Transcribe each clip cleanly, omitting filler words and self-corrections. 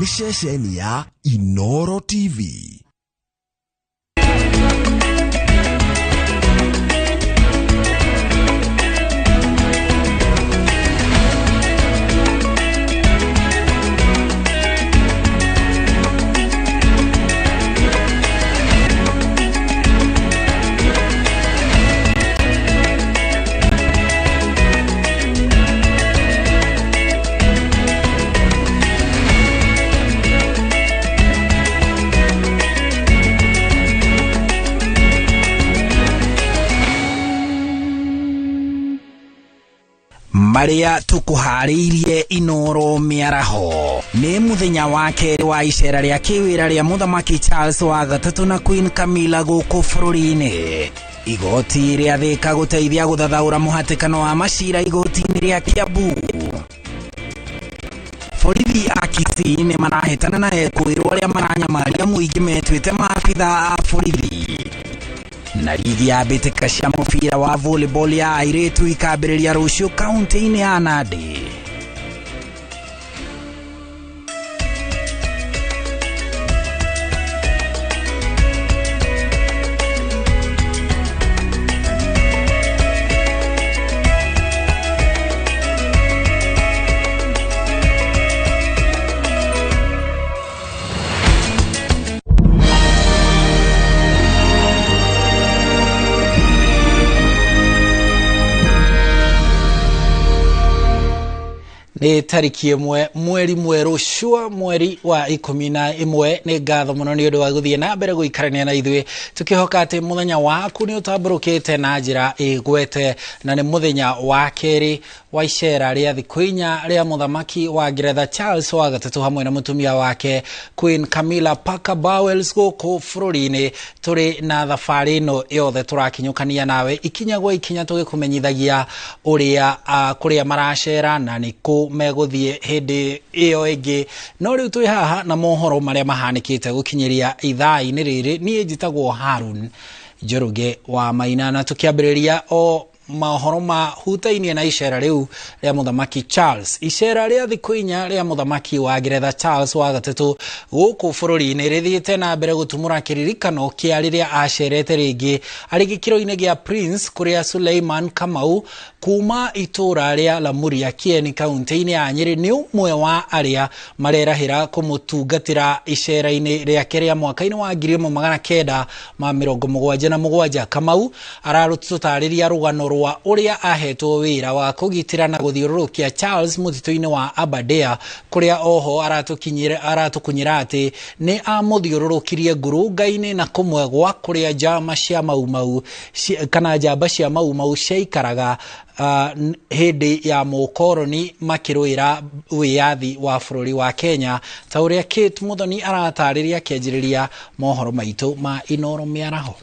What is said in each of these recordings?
Nĩ ceceni ya Inoro TV. Marĩa tũkũharĩirie Inoro mĩaraho nĩ mũthenya wa kerĩ wa icera rĩa kĩwĩra rĩa Mũthamaki Charles wa gatatũ na Queen Camilla gũkũ bũrũri-inĩ. Igoti rĩa Thika gũteithia gũthathaũra mũhatĩkano wa macira igoti-inĩ rĩa Kiambu. Borithi a Kisii nĩ marahĩtana na ekũĩrwo arĩa maranyamaria mũingĩ metuĩte maabitha a borithi. Na rigi ya mbĩtĩka cia mũbira wa volleyball ya airĩtu ikambĩrĩria rũciũ kaunti-inĩ ya Nandi. Nĩ tariki 1 mweri mwerũ cua mweri wa 11. Nĩ ngatho mũno nĩ ũndũ wa gũthiĩ na mbere gũikarania na ithuĩ, tũkĩhoka atĩ mũthenya waku nĩ ũtambũrũkĩte na njĩra ĩgwete, na nĩ mũthenya wa kerĩ wa icera rĩa thikũ 4 rĩa Mũthamaki wa Ngeretha Charles wa gatatũ hamwe na mũtumia wake Queen Camilla Parker Bowles gũkũ bũrũri-inĩ. Tũrĩ na thabarĩ ĩno yothe tũrakinyũkania nawe ikinya gwa ikinya, tũgĩkũmenyithagia ũrĩa kũrĩa maracera na nĩ kũ megũthiĩ hĩndĩ ĩyo ĩngĩ. No rĩu twĩ haha na mohoro marĩa mahanĩkĩte gũkinyĩria ithaa-inĩ rĩrĩ. Niĩ njĩtagwo Harun Njoroge wa Maina, na tũkĩambĩrĩria o mohoro mahutainie na icera rĩu rĩa Mũthamaki Charles. Icera rĩa thikũ 4 rĩa Mũthamaki wa Ngeretha Charles wa gatatũ gũkũ bũrũri-inĩ rĩthiĩte na mbere gũtumũra kĩririkano kĩa rĩrĩa acerete rĩngĩ arĩ gĩkĩro-inĩ gĩa Prince, kũrĩa Suleiman Kamau kuma itũra rĩa Lamuria Kieni kaunti-inĩ ya Nyĩrĩ nĩ ũmwe wa arĩa marerahĩra kũmũtungatĩra icera-inĩ rĩake rĩa mwaka-inĩ wa 1977. Kamau ararũtũtarĩria rũgano rwa ũrĩa ahetwo wĩra wa kũgitĩra na gũthiũrũrũkia Charles mũtitũ-inĩ wa Aberdare, kũrĩa oho aratũkunyĩra atĩ nĩ amũthiũrũrũkirie ngurunga-inĩ na kũmwe gwa kũrĩa njama cia Mau Mau kana njamba cia Mau Mau ciaikaraga hĩndĩ ya mũkoroni makĩrũĩra wĩyathi wa bũrũri wa Kenya, ta ũrĩa Kate Muthoni aratarĩria akĩanjĩrĩria mohoro maitũ ma Inoro mĩaraho.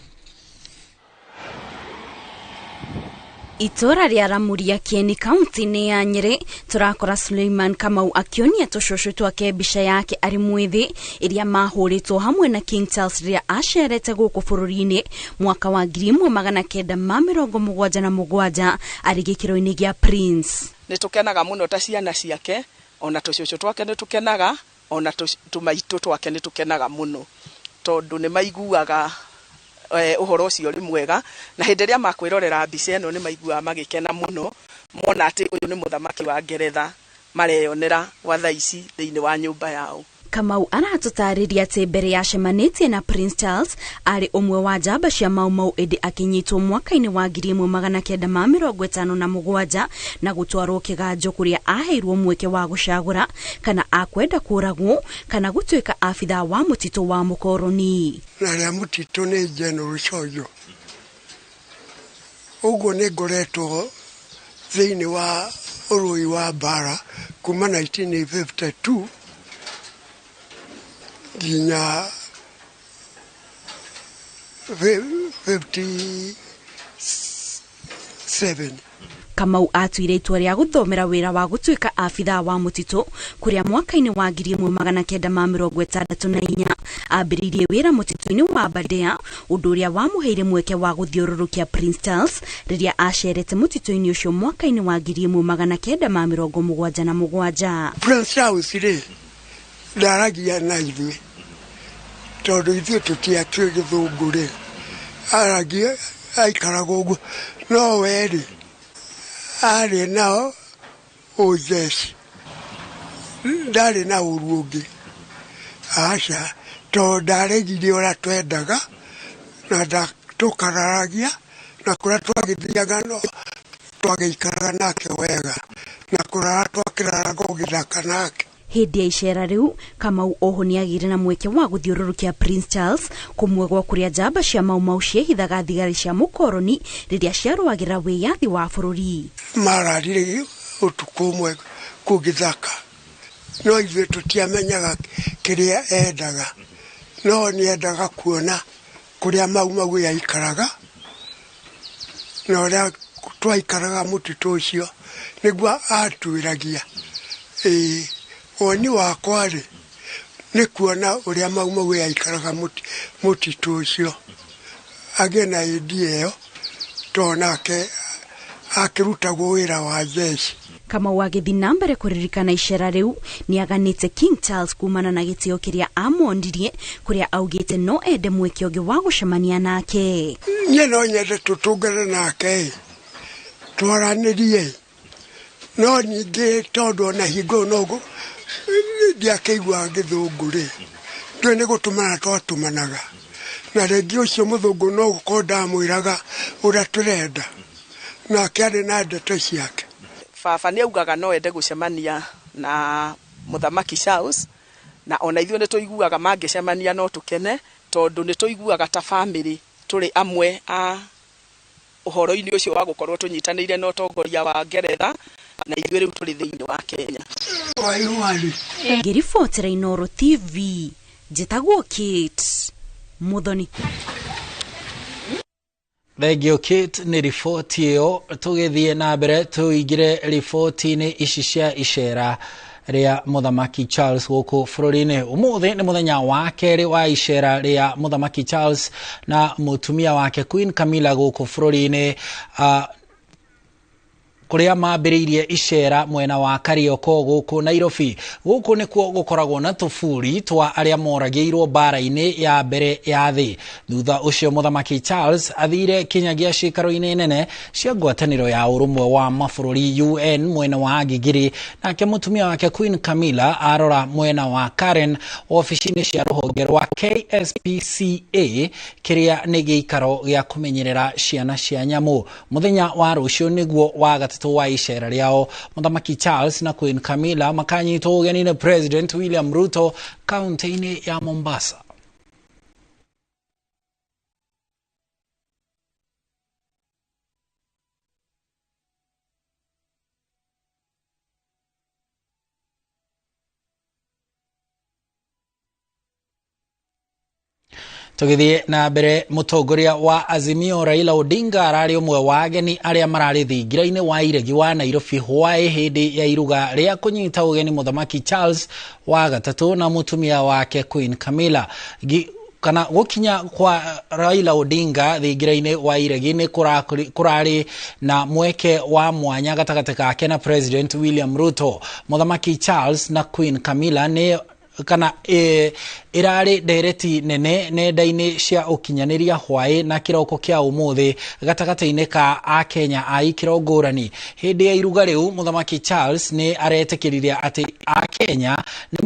Itũra rĩa Lamuria Kieni kaunti-inĩ ya Nyĩrĩ, tũrakora Suleiman Kamau akĩonia tũcũcũ twake mbica yake arĩ mwĩthĩ ĩrĩa mahũrĩtwo hamwe na King Charles rĩrĩa acerete gũkũ bũrũri-inĩ mwaka wa 1977 arĩ gĩkĩro-inĩ gĩa Prince. Nĩ tũkenaga mũno ta ciana ciake, ona tũcũcũ twake nĩ tũkenaga, ona tũmaitũ twake nĩ tũkenaga mũno, tondũ nĩ maiguaga ũhoro ũcio ũrĩ mwega, na hĩndĩ ĩrĩa makwĩrorera mbica ĩno nĩ maiguaga magĩkena mũno, mona atĩ ũyũ nĩ mũthamaki wa Ngeretha mareyonera gwa thaa ici thĩinĩ wa nyũmba yao. Kamau aratũtarĩria atĩ mbere yacemanĩtie na Prince Charles arĩ ũmwe wa njamba cia Mau Mau ĩndĩ akĩnyitwo mwaka-inĩ wa 1957 na gũtwarwo kĩganjo kũrĩa aheirwo mweke wa gũcagũra kana akwenda kũragwo kana gũtuĩka abithaa wa mũtitũ wa mũkoroni. Na rĩa mũtitũ nĩ General Cojo. Ũguo nĩ ngoretwo thĩinĩ wa ũrũi wa mbara kuma 1952 nginya 57. Kamau atuire itua rĩa gũthomera wĩra wa gũtuĩka abithaa wa mũtitũ kũrĩa mwaka-inĩ wa 1964 ambĩrĩirie wĩra mũtitũ-inĩ wa Aberdare, ũndũ ũrĩa wamũheire mweke wa gũthiũrũrũkia Prince Charles rĩrĩa acerete mũtitũ-inĩ ũcio mwaka-inĩ wa 1977. Prince Charles rĩ Ndaragia na ithuĩ tondũ ithuĩ tũtiakĩũĩ gĩthũngũ rĩ, aragia aikaraga ũguo, no we rĩ arĩ na ũjeci, ndarĩ na ũru ũngĩ, aca, tondũ ndaregire ũrĩa twendaga na ndatũkararagia na kũrĩa twagĩthiaga no twagĩikaraga nake wega na kũrara twakĩraraga ũgĩthaka nake. Hĩndĩ ya icera rĩu Kamau oho nĩagĩire na mweke wa gũthiũrũrũkia Prince Charles kũmwe gwa kũrĩa njamba cia Mau Mau ciehithaga thigari cia mũkoroni rĩrĩa ciarũagĩra wĩyathi wa bũrũri. Mararire ũtukũ ũmwe kũu gĩthaka, no ithuĩ tũtiamenyaga kĩrĩa endaga, no nĩendaga kuona kũrĩa Mau Mau yaikaraga na ũrĩa twaikaraga mũtitũ ũcio, nĩguo atuĩragia. Ĩĩ, woni wakwa rĩ nĩ kuona ũrĩa Mau Mau yaikaraga mũtitũ ũcio, agĩe na ĩndi ĩyo, tondũ nake akĩrutagwo wĩra wa jeshi. Kamau agĩthiĩ na mbere kũririkana icera rĩu nĩaganĩte King Charles kumana na gĩtĩo kĩrĩa amonirie, kũrĩa augĩte no ende mweke ũngĩ wa gũcemania nake. Niĩ no nyende tũtũngane nake, twaranĩrie, no ningĩ tondũ ona hingo no ndiakĩiguaga gĩthũngũ rĩ, ndũĩ nĩ gũtũmana twatũmanaga, na rĩngĩ ũcio mũthũngũ no gũkorwo ndamwĩraga ũrĩa tũrenda, nake arĩ na ndeto ciake. Baba nĩ augaga no ende gũcemania na Mũthamaki Charles, na ona ithuĩ nĩ tũiguaga mangĩcemania no tũkene, tondũ nĩ tũiguaga ta bamĩrĩ tũrĩ amwe a ũhoro-inĩ ũcio wa gũkorwo tũnyitanĩire na ũtongoria wa Ngeretha, na ithuĩ rĩu tũrĩ thĩinĩ wa Kenya. Ngĩribotera Inooro TV, njĩtagwo Kate Muthoni. Thengio Kate nĩ riboti ĩyo. Tũgĩthiĩ na mbere tũingĩre riboti-inĩ ici cia icera rĩa Mũthamaki Charles gũkũ bũrũri-inĩ. Ũmũthĩ nĩ mũthenya wa kerĩ wa icera rĩa Mũthamaki Charles na mũtumia wake Queen Camilla gũkũ bũrũri-inĩ, kũrĩa mambĩrĩirie icera mwena wa Karioko gũkũ Nairobi. Gũkũ nĩkuo gũkoragwo na tũburi twa arĩa moragĩirwo mbara-inĩ ya mbere ya thĩ. Thutha ũcio Mũthamaki Charles athire kinyagia ciikaro-inĩ nene cia ngwatanĩro ya ũrũmwe wa mabũrũri UN mwena wa Gigiri, nake mũtumia wake Queen Camilla arora mwena wa Karen obici-inĩ cia rũhonge rwa KSPCA kĩrĩa nĩ gĩikaro gĩa kũmenyerera ciana cia nyamũ. Mũthenya wa rũciũ nĩguo wa gatatũ wa icera rĩao, Mũthamaki Charles na Queen Camilla makanyitwo ũgeni nĩ President William Ruto kaunti-inĩ ya Mombasa. Tũgĩthiĩ na mbere, mũtongoria wa Azimio Raila Odinga ararĩ ũmwe wa ageni arĩa mararĩ thingira-inĩ wa iregi wa Nairobi hwaĩ hĩndĩ ya iruga rĩa kũnyita ũgeni Mũthamaki Charles wa gatatũ na mũtumia wake Queen Camilla. Kana gũkinya kwa Raila Odinga thingira-inĩ wa iregi nĩ kũrarĩ na mweke wa mwanya gatagatĩ kake na President William Ruto. Mũthamaki Charles na Queen Camilla nĩ kana ĩrarĩ ndereti nene nenda-inĩ cia ũkinyanĩria hwaĩ na kĩroko kĩa ũmũthĩ gatagatĩ-inĩ ka akenya a ikĩro ngũrani. Hĩndĩ ya iruga rĩu Mũthamaki Charles nĩ aretĩkĩrire atĩ akenya nĩ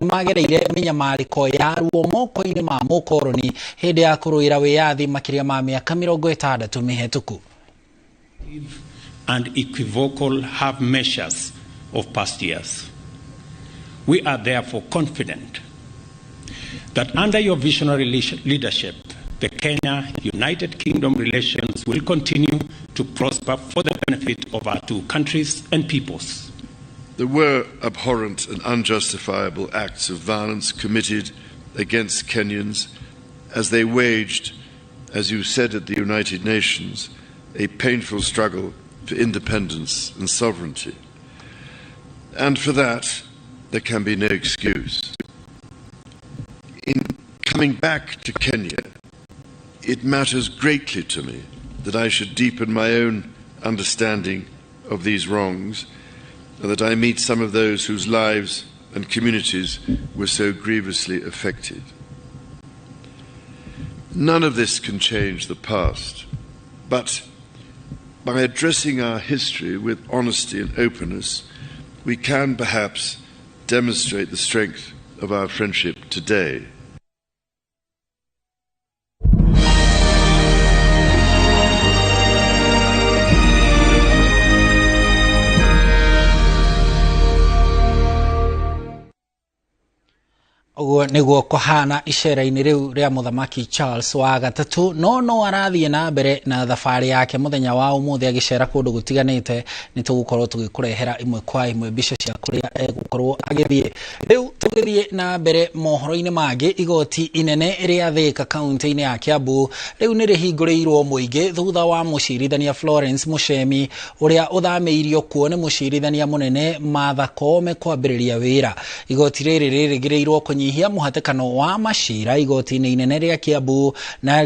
magereire mĩnyamarĩko ya ruo moko-inĩ ma mũkoroni hĩndĩ ya kũrũĩra wĩyathi makĩria ma mĩaka 60 mĩhetũku. And equivocal half measures of past years. We are therefore confident that under your visionary leadership, the Kenya-United Kingdom relations will continue to prosper for the benefit of our two countries and peoples. There were abhorrent and unjustifiable acts of violence committed against Kenyans as they waged, as you said at the United Nations, a painful struggle for independence and sovereignty. And for that, there can be no excuse. In coming back to Kenya, it matters greatly to me that I should deepen my own understanding of these wrongs and that I meet some of those whose lives and communities were so grievously affected. None of this can change the past, but by addressing our history with honesty and openness, we can perhaps demonstrate the strength of our friendship today. Ũguo nĩguo kũhana icera-inĩ rĩu rĩa mũthamaki Charles wa gatatũ no arathiĩ na mbere na thabarĩ yake mũthenya wa ũmũthĩ agĩcera kũndũ gũtiganĩte. Nĩ tũgũkorwo tũgĩkũrehera ĩmwe kwa ĩmwe mbica cia kũrĩa egũkorwo agĩthiĩ. Rĩu tũgĩthiĩ na mbere mohoro-inĩ mangĩ, igoti inene rĩa Thika kaunti-inĩ ya Kiambu rĩu nĩ rĩhingũrĩirwo mũingĩ thutha wa mũcirithania Florence Muchemi ũrĩa ũthamĩirio kuo nĩ mũcirithania mũnene Martha Koome kwambĩrĩria wĩra. Igoti rĩrĩ rĩrĩgĩrĩirwo kũnyihia mũhatĩkano wa macira igoti-inĩ inene rĩa Kiambu na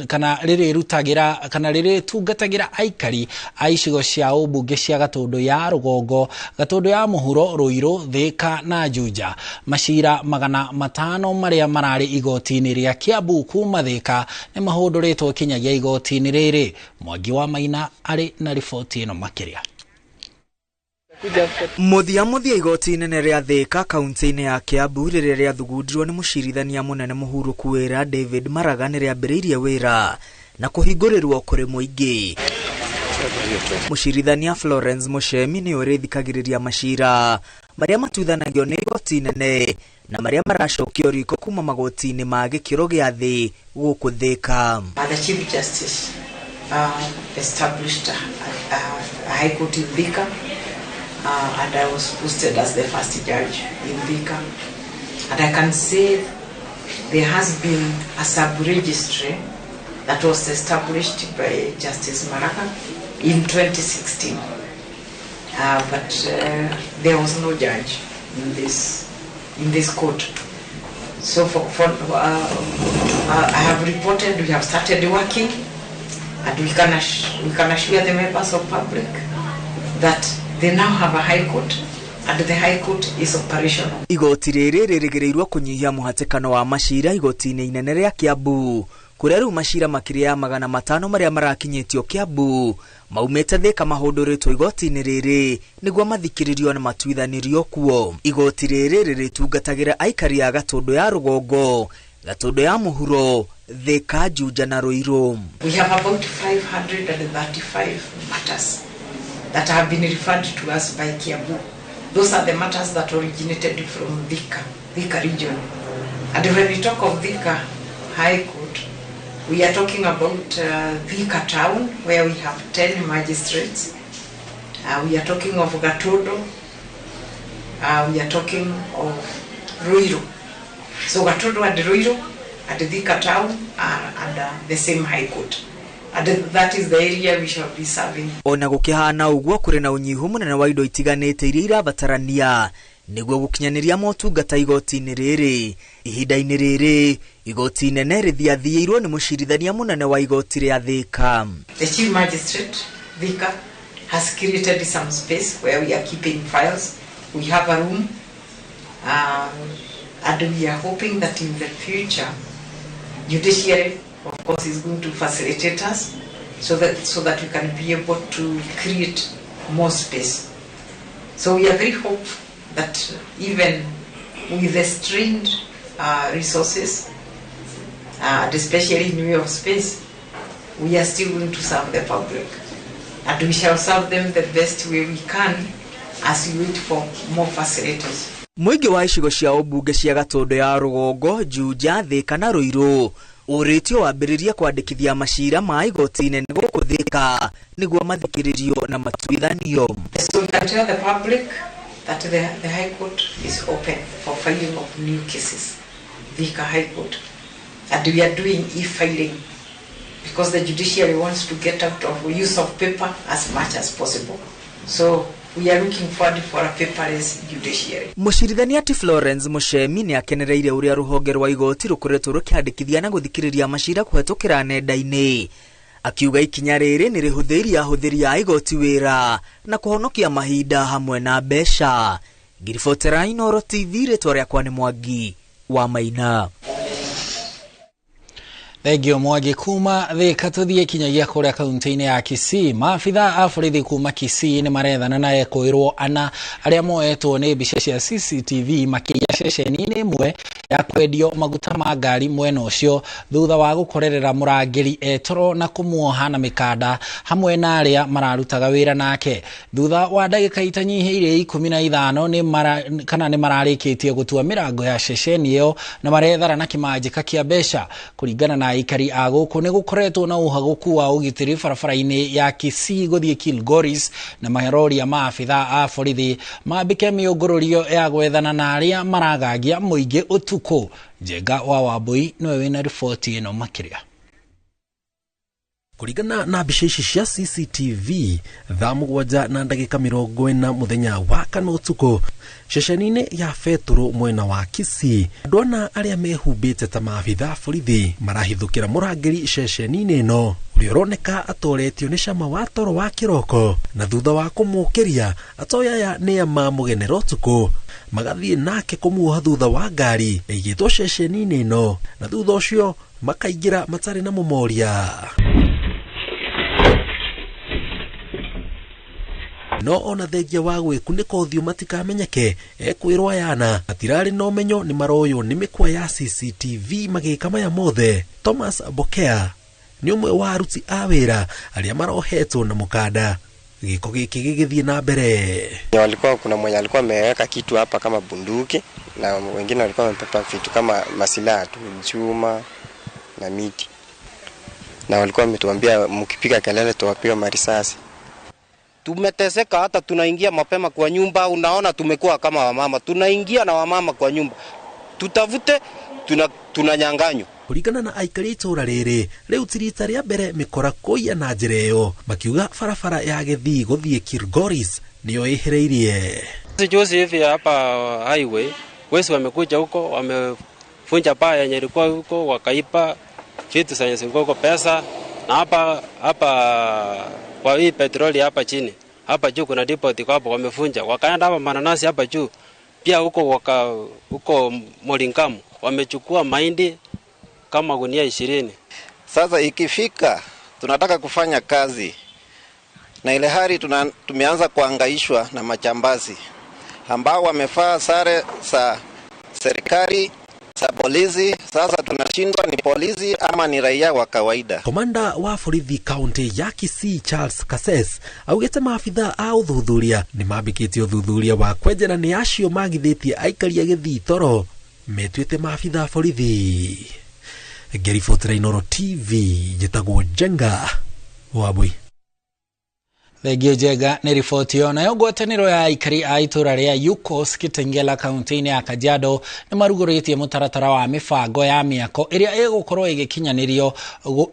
kana rĩrĩrutagĩra kana rĩrĩtungatagĩra aikari a icigo cia ũmbunge cia Gatũndũ ya Rũgongo, Gatũndũ ya Mũhuro, Ruiru, Thika na Juja. Macira 500 marĩa mararĩ igoti-inĩ rĩa Kiambu kuma Thika nĩ mahũndũrĩtwo kinyagia igoti-inĩ rĩrĩ. Mwangi wa Maina arĩ na riboti ĩno makĩria. Mũthia igoti inene rĩa Thika kaunti-inĩ ya Kiambu rĩrĩa rĩathugundirwo nĩ mũcirithania mũnene mũhurũku wĩra David Maraga nĩ rĩambĩrĩirie wĩra na kũhingũrĩrwo kũrĩ mũingĩ. Mũcirithania Florence Muchemi nĩwe ũrĩthikagĩrĩria macira marĩa matuithanagio nĩ igoti inene na marĩa maracokio riko kuma magoti-inĩ ma gĩkĩro gĩa thĩ gũkũ Thika. The Chief Justice established a High Court in Thika. And I was posted as the first judge in Thika. And I can say there has been a sub-registry that was established by Justice Maraga in 2016. But there was no judge in this court. So I have reported we have started working, and we can assure the members of public that they now have a high court, and the high court is operational. Igoti rĩrĩ rĩrĩgĩrĩirwo kũnyihia mũhatĩkano wa macira igoti-inĩ inene rĩa Kiambu kũrĩa rĩu macira makĩria ya 500 marĩa marakinyĩtio Kiambu maumĩte Thika mahũndũrĩtwo igoti-inĩ rĩrĩ nĩguo mathikĩrĩrio na matuithanirio kuo. Igoti rĩrĩ rĩrĩtungatagĩra aikari a Gatũndũ ya Rũgongo, Gatũndũ ya Mũhuro, Thika, Juja na Ruiru. We have about 535 matters that have been referred to us by Kiambu. Those are the matters that originated from Thika region. And when we talk of Thika High Court, we are talking about Thika town, where we have 10 magistrates. We are talking of Gatondo. We are talking of Ruiru. So Gatondo and Ruiru and Thika town are under the same High Court. And that is the area we shall be serving. Ona gũkĩhana ũguo kũrĩ na ũnyihu mũnene wa indo itiganĩte iria irabatarania nĩguo gũkinyanĩria motungata igoti-inĩ rĩrĩ. Ihinda-inĩ rĩrĩ igoti inene rĩthiathiĩirwo nĩ mũcirithania mũnene wa igoti rĩa Thika. The Chief Magistrate Thika has created some space where we are keeping files. We have a room, and we are hoping that in the future judiciary, of course, is going to facilitate us so that we can be able to create more space. So we are very hopeful that even with the strained resources, and especially in way of space, we are still going to serve the public. And we shall serve them the best way we can as we wait for more facilities. Mũingĩ wa icigo cia ũmbunge cia Gatũndũ ya Rũgongo, Juja, Thika na Ruiru ũrĩtio wambĩrĩrie kwandĩkithia macira ma igoti inene gũkũ Thika nĩguo mathikĩrĩrio na matuithanio. So we can tell the public that the High Court is open for filing of new cases, Thika High Court. And we are doing e-filing because the judiciary wants to get out of use of paper as much as possible. So we are looking forward for a paperless judiciary. Mũcirithania ti Florence Muchemi nĩ akenereire ũrĩa rũhonge rwa igoti rũkoretwo rũkĩandĩkithia na gũthikĩrĩria macira kũhetũkĩra nenda-inĩ. Akiuga ikinya rĩrĩ nĩ rĩhũthĩirie ahũthĩri a igoti wĩra na kũhonokia mahinda hamwe na mbeca. Ngiribotera Inooro TV, rĩtwa rĩakwa nĩ Mwangi wa Maina. Thengio Mwangi. Kuma Thika tuthie kinyagia kuria kaunti-inĩ ya Kisii. Maabitha a borithi kuma Kisii nĩ marethana na ekũĩrwo ana arĩa moetwo nĩ mbica cia CCTV makĩiya ceceni-inĩ ĩmwe ya kwendio maguta ma ngari mwena ũcio thutha wa gũkorerera mũrangĩri etoro na kũmuoha na mĩkanda hamwe na arĩa mararutaga wĩra nake. Thutha wa ndagĩka itanyihĩire 15 kana nĩ mararĩkĩtie gũtua mĩrango ya ceceni ĩyo na marethara na kĩmanjĩka kĩa mbeca. Kũringana na aikari a gũkũ nĩ gũkoretwo na ũhagũku wa ũgitĩri barabara-inĩ ya Kisii gũthiĩ Kilgoris na maroria maabitha a borithi mambĩke mĩũngũrũrio ya gwethana na arĩa maragagia mũingĩ ũtukũ. Njenga wa Wambui nĩwe wĩna riboti ĩno makĩria. Kũringana na mbica ici cia CCTV thaa 7:40 mũthenya wa kana ũtukũ ceceni-inĩ ya betũrũ mwena wa Kisii, andũ ana arĩa mehumbĩte ta maabitha borithi marahithũkĩra mũrangĩri ceceni-inĩ ĩno ũrĩa ũroneka atoretio nĩ cama wa toro wa kĩroko, na thutha wa kũmũkĩria atoya aya nĩa mamũgenera ũtukũ magathiĩ nake kũmuoha thutha wa ngari ĩigĩtwo ceceni-inĩ ĩno, na thutha ũcio makaingĩra matarĩ na mũmoria. No ona thengia wa gwĩkunĩka ũthiũ matikamenyeke, ekwĩrwo ayana matirarĩ na ũmenyo nĩ maroywo nĩ mĩkwa ya CCTV magĩka maya mothe. Thomas Bokea nĩ ũmwe wa aruti a wĩra arĩa marohetwo na mũkanda. Gĩko gĩkĩ gĩgĩthiĩ na mbere. Walikuwa kuna mwenye alikuwa ameweka kitu hapa kama bunduki na wengine walikuwa wamebeba vitu kama masilaha tu, chuma na miti, na walikuwa wametuambia mkipiga kelele tuwapiga marisasi. Tumeteseka, hata tunaingia mapema kwa nyumba, unaona tumekuwa kama wamama, tunaingia na wamama kwa nyumba, tutavute tunanyanganywa. Kũringana na aikari itũra rĩrĩ, rĩu ti rita rĩa mbere mĩkora kũiya na njĩra ĩyo, makiuga barabara ya Gĩthii gũthiĩ Kilgoris nĩyo ĩhĩrĩirie. Juzi hivi hapa highway wezi wamekuja huko, wamevunja paa yenye ilikuwa huko, wakaipa vitu zenye zilikuwa huko, pesa. Na hapa kwa hii petroli hapa chini, hapa juu kuna depot iko hapo, wamevunja. Wakaenda hapa mananasi hapa juu, pia huko huko Moringamu wamechukua mahindi kama gunia 20. Sasa ikifika tunataka kufanya kazi na ile hali tumeanza kuangaishwa na machambazi ambao wamefaa sare za serikali za polisi. Sasa tunashindwa ni polisi ama ni raia wa kawaida. Komanda wa borithi kaunti ya Kisii Charles Kases augĩte maabitha a ũthuthuria nĩ mambĩkĩtie ũthuthuria wa kwenjera nĩ acio magithĩtie aikari a Gĩthii toro metuĩte maabitha a borithi. Ngĩribotera Inooro TV, njĩtagwo Njenga Wambui. Thengio Njenga nĩ riboti ĩyo. Nayo ngwatanĩro ya aikari a itũra rĩa Yukos Kitengela kaunti-inĩ ya Kajiado nĩ marugũrĩtie mũtaratara wa mĩbango ya mĩako ĩrĩa ĩgũkorwo ĩgĩkinyanĩrio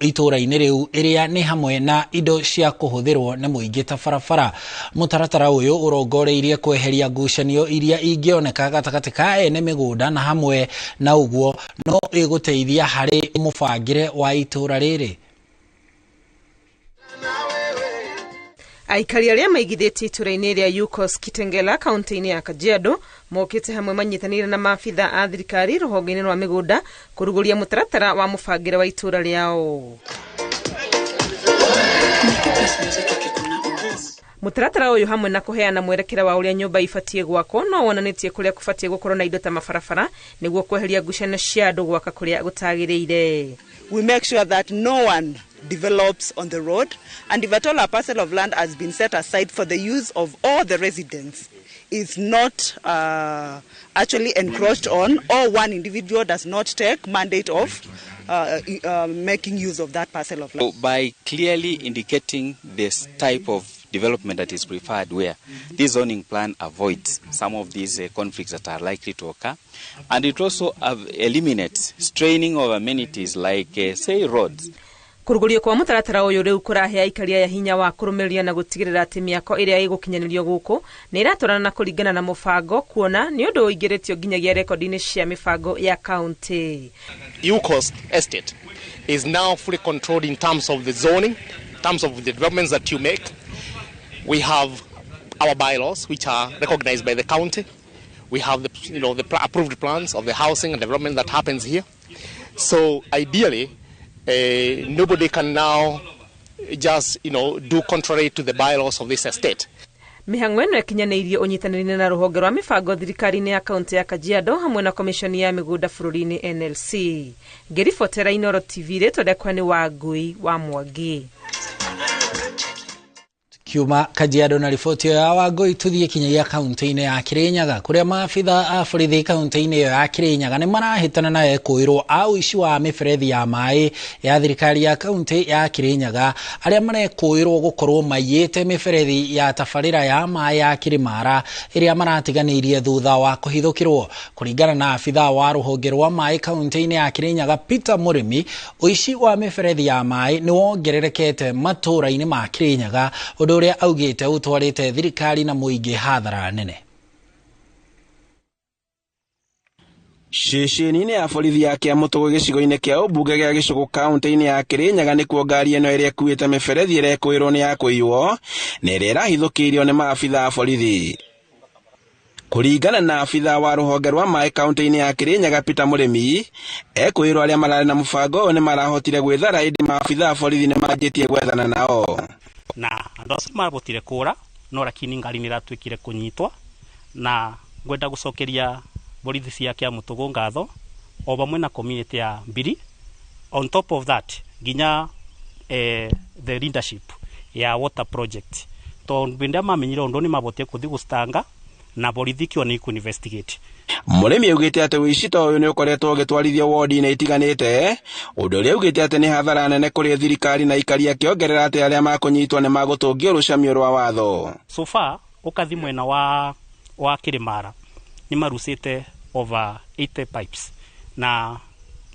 itũra-inĩ rĩu, ĩrĩa nĩ hamwe na indo cia kũhũthĩrwo nĩ mũingĩ ta barabara. Mũtaratara ũyũ ũrongoreirie kweheria ngucanio iria ingĩoneka gatagatĩ ka ene mĩgũnda, na hamwe na ũguo no ĩgũteithia harĩ mũbangĩre wa itũra rĩrĩ. Aikari arĩa maigithĩtie itũra-inĩ rĩa Yukos Kitengela kaunti-inĩ ya Kajiado mokĩte hamwe manyitanĩire na maabitha a thirikari rũhonge-inĩ rwa mĩgũnda kũrugũria mũtaratara wa mũbangĩre wa itũra rĩao. Mũtaratara ũyũ hamwe na kũheana mwerekera wa ũrĩa nyũmba ibatiĩ gwakwo no wonanĩtie kũrĩa kũbatiĩ gũkorwo na indo ta mabarabara nĩguo kweheria ngucanio cia andũ gwaka kũrĩa gũtagĩrĩire. We make sure that no one develops on the road, and if at all a parcel of land has been set aside for the use of all the residents, is not actually encroached on, or one individual does not take mandate of making use of that parcel of land. So by clearly indicating this type of development that is preferred, where this zoning plan avoids some of these conflicts that are likely to occur, and it also eliminates straining of amenities like, say, roads. Kũrugũrio kwa mũtaratara ũyũ rĩu kũrahe aikari aya hinya wa kũrũmĩrĩria na gũtigĩrĩra atĩ mĩako ĩrĩa ĩgũkinyanĩrio gũkũ nĩ ĩratwarana na kũringana na mũbango, kuona nĩ ũndũ ũingĩrĩtio nginyagia rekondi-inĩ cia mĩbango ya kaunti. Yukos Estate is now fully controlled in terms of the zoning, in terms of the developments that you make. We have our bylaws which are recognized by the county. We have the approved plans of the housing and development that happens here. So ideally, nobody can now just do contrary to the bylaws of this estate. Mĩhang'o ĩno ĩkinyanĩirio ũnyitanĩri-inĩ na rũhonge rwa mĩbango thirikari-inĩ ya kaunti ya Kajiado hamwe na komishoni ya mĩgũnda bũrũri-inĩ NLC. Ngĩribotera Inooro TV, rĩtwa rĩakwa nĩ Wangui wa Mwangi. Kiuma Kajiado na riboti ya Wangui tuthie kinyagia kaunti-inĩ ya Kirinyaga kuria maabitha a borithi kaunti-inĩ ĩyo ya Kirinyaga nĩ marahĩtana na ekũĩrwo a ũici wa mĩberethi ya maĩ ya thirikari ya kaunti ya Kirinyaga arĩa marekũĩrwo gũkorwo maiyĩte mĩberethi ya tabarĩra ya maĩ ya Kĩrĩmara ĩrĩa maratiganĩirie thutha wa kũhithũkĩrwo. Kũringana na abitha wa rũhonge rwa maĩ kaunti-inĩ ya Kirinyaga Peter Mũrĩmi, ũici wa mĩberethi ya maĩ nĩ wongererekete matũũra-inĩ ma Kirinyaga, ũndũ ũrĩa augĩte ũtwarĩte thirikari na mũingĩ hathara nene. Ceceni-inĩ ya borithi ya Kĩamũtũgũ gĩcigo-inĩ kĩa ũmbunge gĩa Gĩcũgũ kaunti-inĩ ya Kĩrĩnyaga nĩkuo ngari ĩno ĩrĩa ĩkuĩte mĩberethi ĩrekũĩrwo nĩ ya kũiywo na ĩrĩa ĩrahithũkĩirio nĩ maabitha a borithi. Kũringana na abitha wa rũhonge rwa maĩ kaunti-inĩ ya Kĩrĩnyaga Peter Mũrĩmi, ekũĩrwo arĩa mararĩ na mũbango ũyũ nĩ marahotire gwĩthara ĩndĩ maabitha a borithi nĩ manjĩtie gwethana nao. Na andu acio marabotire kura no lakini ngari nĩ iratuĩkire kũnyitwo na ngwenda gũcokeria borithi cia Kĩamũtũgũ ngatho o vamwe na community ya Mbiri. On top of that nginya the leadership ya water project tondu binda mamenyire undu ni mabotie kuthi gũcitanga na borithi kio ni investigate. Mũrĩmi augĩte atĩ ũici ta ũyũ nĩ ũkoretwo ũgĩtwarithio wodi-inĩ itiganĩte, ũndũ ũrĩa augĩte atĩ nĩ hathara nene kũrĩ thirikari na aikari, akĩongerera atĩ arĩa makũnyitwo nĩ magũtũngio rũcamio rwa watho. So far ũkathi mwena wa Kĩrĩmara nĩ marucĩte over 80 pipes na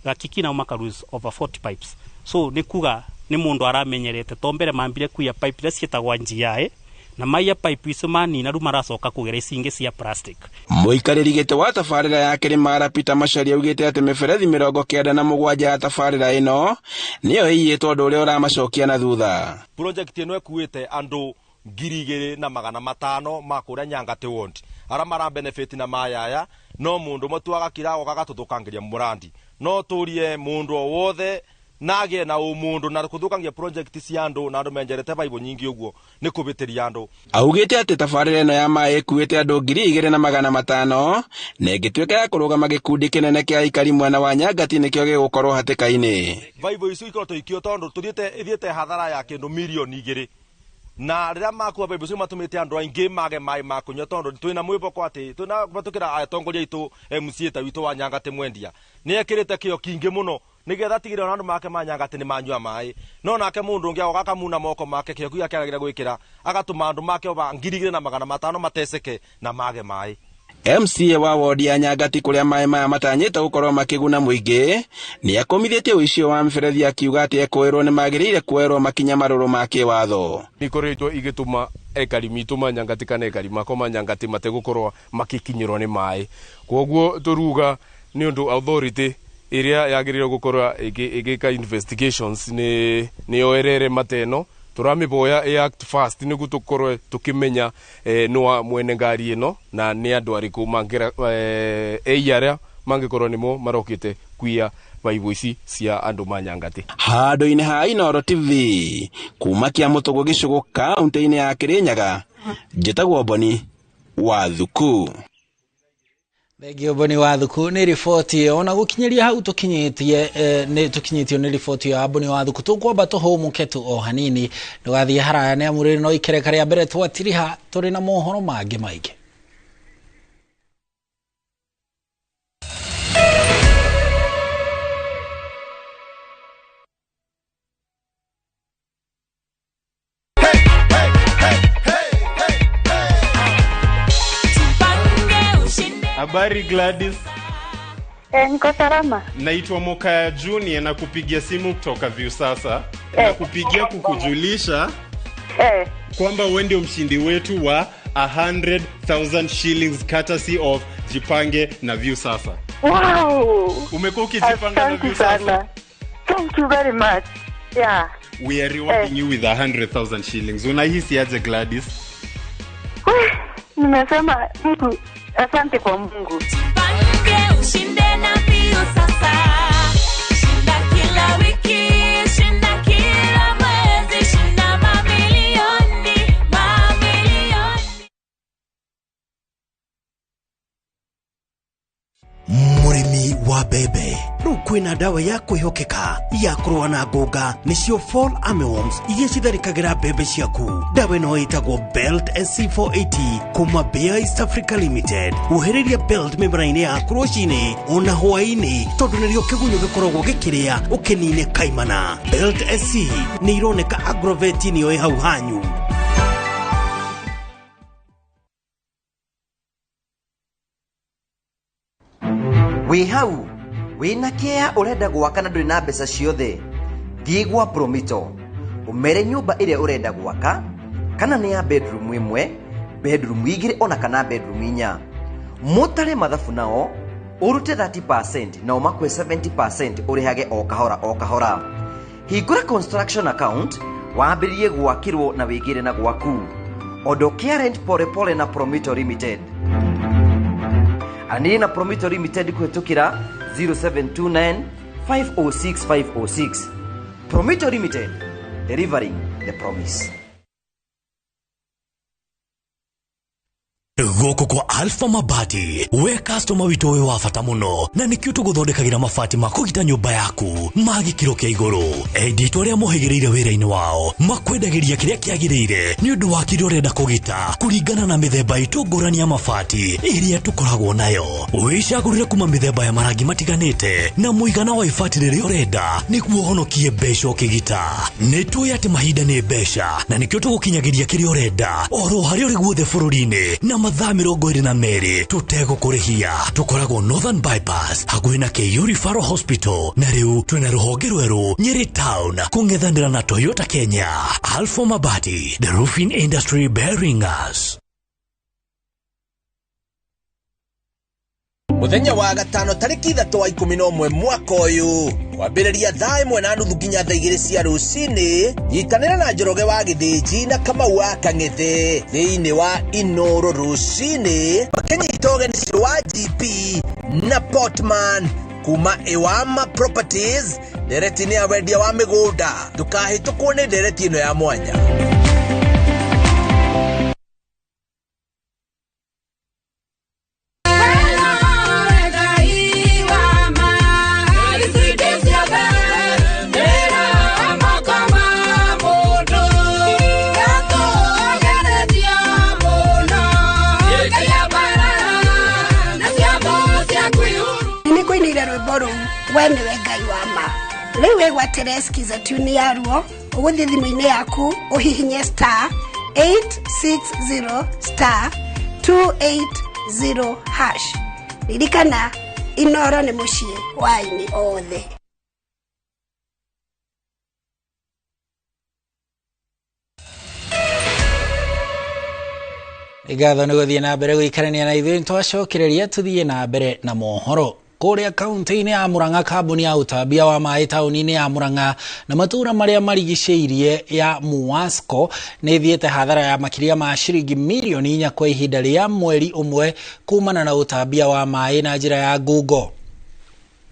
Gakiki nao makaruse over 40 pipes, so nĩ kuga nĩ mũndũ aramenyerete to mbere mambire kuiya pipe iria ciĩtagwo GI na maiya pipe icio manina rĩu maracoka kũgera ici ingĩ cia plastic. Mũikarĩri gĩtĩ wa tabarĩra ya Kĩrĩmara Peter Macharia augĩte atĩ mĩberethi 97 ya tabarĩra ĩno nĩyo ĩiyĩtwo, ũndũ ũrĩa ũramacokia na thutha. Project ĩno ĩkuĩte andũ 2500 ma kũrĩa Nyangati ward arĩa mara benefit na mayaya, no mũndũ ũmwe tu agakira agoka agatũthũkangĩria mũrandi. No tũrie mũndũ o wothe nage na umundu na kuthukangia project cia andu na andu menjerete baibũ nyingi uguo ni kubitiria andu. Augite ati tabarĩra ĩno ya maĩ ĩkuĩte andũ 2500 na ĩngĩtuĩka ya kũrũgama gĩkundi kĩnene kĩa aikari mwena wa Nyangati nĩkĩo gĩgũkorwo hatĩka-inĩ. Baibũ icio ikoretwo ikio tondu tuthiĩte ithiĩte hathara ya kĩndũ milioni 2 na rĩrĩa makua baibũ icio matũmĩte andũ aingĩ mage maĩ ma kũnyua tondu twĩna mwĩhoko atĩ twĩna kũhetũkĩra atongoria aitũ MCA ta witũ wa Nyangati Mwendia nĩ ekĩrĩte kĩo kingĩ mũno nigetha atigĩrĩre ona andũ make ma Nyangati nĩ manyua maĩ, no nake mũndũ ũngĩ agoka akamuna moko make kĩo kĩu akĩaragira gwĩkĩra agatũma andũ make over 2500 mateseke na mage maĩ. MCA wa wodi ya Nyangati kũrĩa maĩ maya matanyĩte gũkorwo makĩguna mũingĩ nĩ akomithĩtie ũici wa mĩberethi akiuga atĩ ekũĩrwo nĩ magĩrĩire kuoerwo makinya marũrũ ma kĩwatho. Nĩkoretwo igĩtũma ekari mitũ ma Nyangati kana ekari makwa ma Nyangati mategũkorwo makĩkinyĩrwo nĩ maĩ, kwoguo tũruga nĩ ũndũ authority ĩrĩa yagĩrĩirwo gũkorwo ĩgĩka investigations nĩ yoerere mateno tũramĩboya ĩ act fast nĩguo tũkorwe tũkĩmenya nĩ mwene ngari ĩno na nĩ andũ arĩkũ mangĩra arĩa mangĩkorwo nĩmo marokĩte kuiya baibũ ici cia andũ ma Nyangati. Handũ-inĩ ha Inooro TV kuma Kĩamũtũgũ Gĩcũgũ kaunti-inĩ ya Kĩrĩnyaga, njĩtagwo Boni wa Thuku. Thengio Boni wa Thuku nĩ riboti ĩyo na gũkinyĩria hau tũkinyĩtie nĩ tũkinyĩtio nĩ riboti ya Boni wa Thuku. Tũkwamba tũhũmũke tu o hanini ndũgathiĩ haraya nĩ amu rĩrĩ no ikereka rĩa mbere twatiriha tũrĩ na mohoro mangĩ maingĩ. Habari Gladys. Niko salama. Naitwa Mokaya Junior na kupigia simu kutoka Viusasa. Na kupigia kukujulisha kwamba wewe ndio mshindi wetu wa 100,000 shillings courtesy of Jipange na Viusasa. Wow. Umekuwa ukijipanga na Viusasa. Thank you very much. Yeah. We are rewarding you with 100,000 shillings. Unahisi aje Gladys? Nimesema mtu Asante kwa Mungu. Jipange ushinde na Viusasa. Shinda kila wiki, shinda kila mwezi, shinda mamilioni, mamilioni. Mũrĩmi wa mbembe, rĩu kwĩna ndawa ya kwĩhokeka ya kũrũa na ngũnga, nĩcio fall armyworms iria citharĩkagĩra mbembe ciaku. Ndawa ĩno ĩtagwo Belt SC480 kuma Bayer East Africa Limited. Wohereria Belt mĩmera-inĩ yaku rũcinĩ ona hwaĩ-inĩ, tondũ nĩrĩo kĩgunyũ gĩkoragwo gĩkĩrĩa ũkĩnine kaimana. Belt SC nĩ ironeka agrovet-inĩ ĩyo ĩ hau hanyu. Wĩ hau wĩna kĩa ũrenda gwaka na ndũrĩ na mbeca ciothe, thiĩ gwa Promito ũmere nyũmba ĩrĩa ũrenda gwaka, kana nĩ ya bedroom ĩmwe, bedroom igĩrĩ ona kana bedroom inya. Mũtare mathabu nao ũrute 30% nao makue 70% ũrĩhage o kahora o kahora. Hingũra construction account wambĩrĩrie gwakĩrwo na wĩgĩre na gwaku. Ondokea rent pole pole na Promito Limited. Anĩrĩ na Promito Limited kũhĩtũkĩra 0729 506 506. Promito Limited, delivering the promise. Gũkũ kwa Alpha Mabati, we customer witũ wĩ wa bata mũno, na nĩkĩo tũgũthondekagĩra mabati ma kũgita nyũmba yaku ma gĩkĩro kĩa igũrũ. Endia arĩa mohĩgĩrĩire wĩra-inĩ wao makwendagĩria kĩrĩa kĩagĩrĩire nĩ ũndũ wa kĩrĩa ũrenda kũgita kũringana na mĩthemba itũ ngũrani ya mabati ĩrĩa tũkoragwo nayo. Wĩcagũrĩre kuma mĩthemba ya marangi matiganĩte na mũigana wa ibati rĩrĩa ũrenda nĩguo ũhonokie mbeca ũkĩgita. Nĩ tũĩ atĩ mahinda nĩ mbeca, na nĩkĩo tũgũkinyagĩria kĩrĩa ũrenda oro harĩa ũrĩ guothe bũrũri-inĩ na mathaa 22 tũtegũkũrĩhia. Tũkoragwo Northern Bypass hakuhĩ na KU Referral Hospital, na rĩu twĩna rũhonge rwerũ Nyeri Town kũng'ethanĩra na Toyota Kenya. Alpha Mabati, the roofing industry bearing us. Muthenya wa gatano tariki 3 wa 11 mwaka ũyũ kwambĩrĩria thaa 1:30 nginya thaa 2 cia rũcinĩ, nyitanĩra na Njoroge wa Gĩthĩnji na Kamau wa Kang'ethe thĩinĩ wa Inoro rũcinĩ makĩnyita ũgeni wa GP na Portman kuma Iwama Properties ndereti-inĩ ya wendia wa mĩgũnda. Ndũkahĩtũkwo nĩ ndereti ĩno ya mwanya. We nĩwe Ngai wa ma. Rĩu wĩgwatĩre skiza tune yaruo, ũgũthiĩ thimũ-inĩ yaku ũhihinye star 860 star 280 hash. Ririkana, Inoro nĩ mũciĩ wa aini othe. Ngatho nĩ gũthiĩ na mbere gũikarania na ithuĩ, nĩtwacokereria tũthiĩ na mbere na mohoro. Kũrĩa kaunti-inĩ ya Murang'a, kambuni ya ũtambia wa maĩ taũni-inĩ ya Murang'a na matũũra marĩa marigicĩirie ya Muwasco nĩ ĩthiĩte hathara ya makĩria ma ciringi mirioni 4 kwa ihinda rĩa mweri ũmwe kumana na ũtambia wa maĩ na njĩra ya ngungo.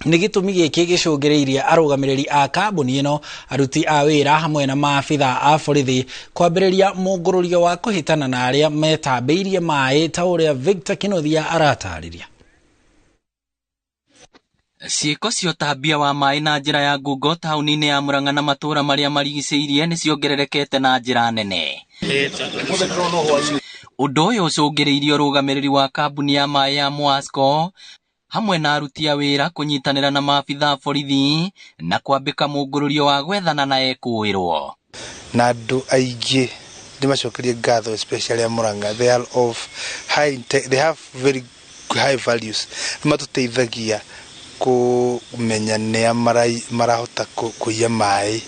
Nĩ gĩtũmi gĩkĩ gĩcũngĩrĩirie arũgamĩrĩri a kambuni ĩno, aruti a wĩra hamwe na maabitha a borithi kwambĩrĩria mũngũrũrio wa kũhĩtana na arĩa metambĩirie maĩ ta ũrĩa Victor Kinothia aratarĩria. Ciĩko cia ũtambia wa maĩ na njĩra ya ngungo taũni-inĩ ya Murang'a na matũũra marĩa marigicĩirie nĩ ciongererekete na njĩra nene. Ũndũ ũyũ ũcũngĩrĩirie ũrũgamĩrĩri wa kambuni ya maĩ ya Muwasco hamwe na aruti a wĩra kũnyitanĩra na maabitha a borithi na kwambĩka mũngũrũrio wa gwethana na ekũĩrwo. Na andũ aingĩ ndĩmacokerie ngatho, especially a Murang'a, they are of high, they have very high values. Nĩmatũteithagia kũmenya nĩa marahota kũiya maĩ.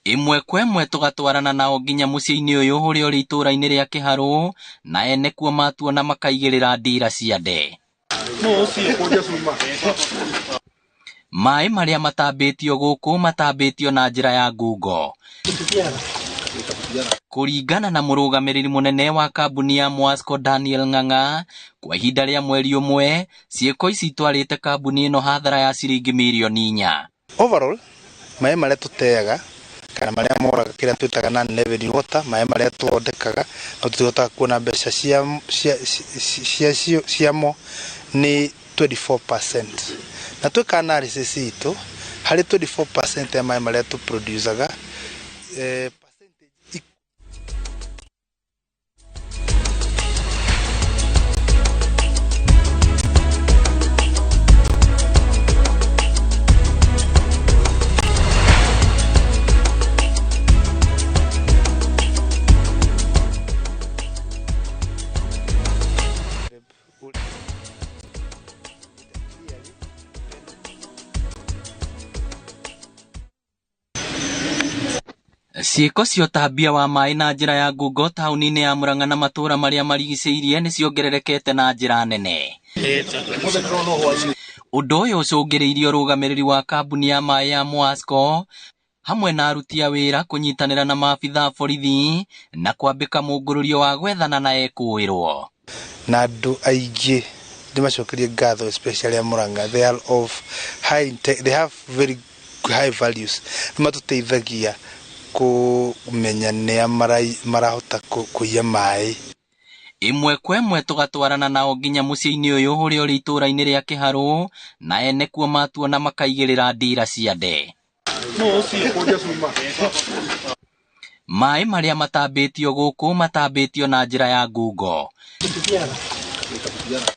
Ĩmwe kwa ĩmwe tũgatwarana nao nginya mũciĩ-inĩ ũyũ ũrĩa ũrĩ itũũra-inĩ rĩa Kĩharũ, na ene kuo matuona makaigĩrĩra ndira cia nde. Maĩ marĩa matambĩtio gũkũ matambĩtio na njĩra ya ngungo. Kũringana na mũrũgamĩrĩri mũnene wa kambuni ya Mwasco Daniel Ng'ang'a, kwa ihinda rĩa mweri ũmwe, ciĩko ici itwarĩte kambuni ĩno hathara ya ciringi mirioni 4. Overall, maĩ marĩa tũteaga kana marĩa moraga kĩrĩa twĩtaga non revenue water, maĩ marĩa tũthondekaga no tũtihotaga kuona mbeca cia ciamo nĩ 24%. Na twĩka analysis itũ harĩ 24% ya maĩ marĩa tũproducaga Ciĩko cia ũtambia wa maĩ na njĩra ya ngungo taũni-inĩ ya Murang'a na matũũra marĩa marigicĩirie nĩ ciongererekete na njĩra nene. Ũndũ ũyũ ũcũngĩrĩirie ũrũgamĩrĩri wa kambuni ya maĩ ya Mwasco hamwe na aruti a wĩra kũnyitanĩra na maabitha a borithi na kwambĩka mũngũrũrio wa gwethana na ekũĩrwo. Na andũ aingĩ ndĩmacokerie ngatho especially a Murang'a, they are of high they have very high values, nĩ matũteithagia kũmenya nĩa marahota kũiya maĩ. Ĩmwe kwa ĩmwe tũgatwarana nao nginya mũciĩ-inĩ ũyũ ũrĩa ũrĩ itũũra-inĩ rĩa Kĩharũ na ene kuo matuona makaigĩrĩra ndira cia nde. Maĩ marĩa matambĩtio gũkũ matambĩtio na njĩra ya ngungo.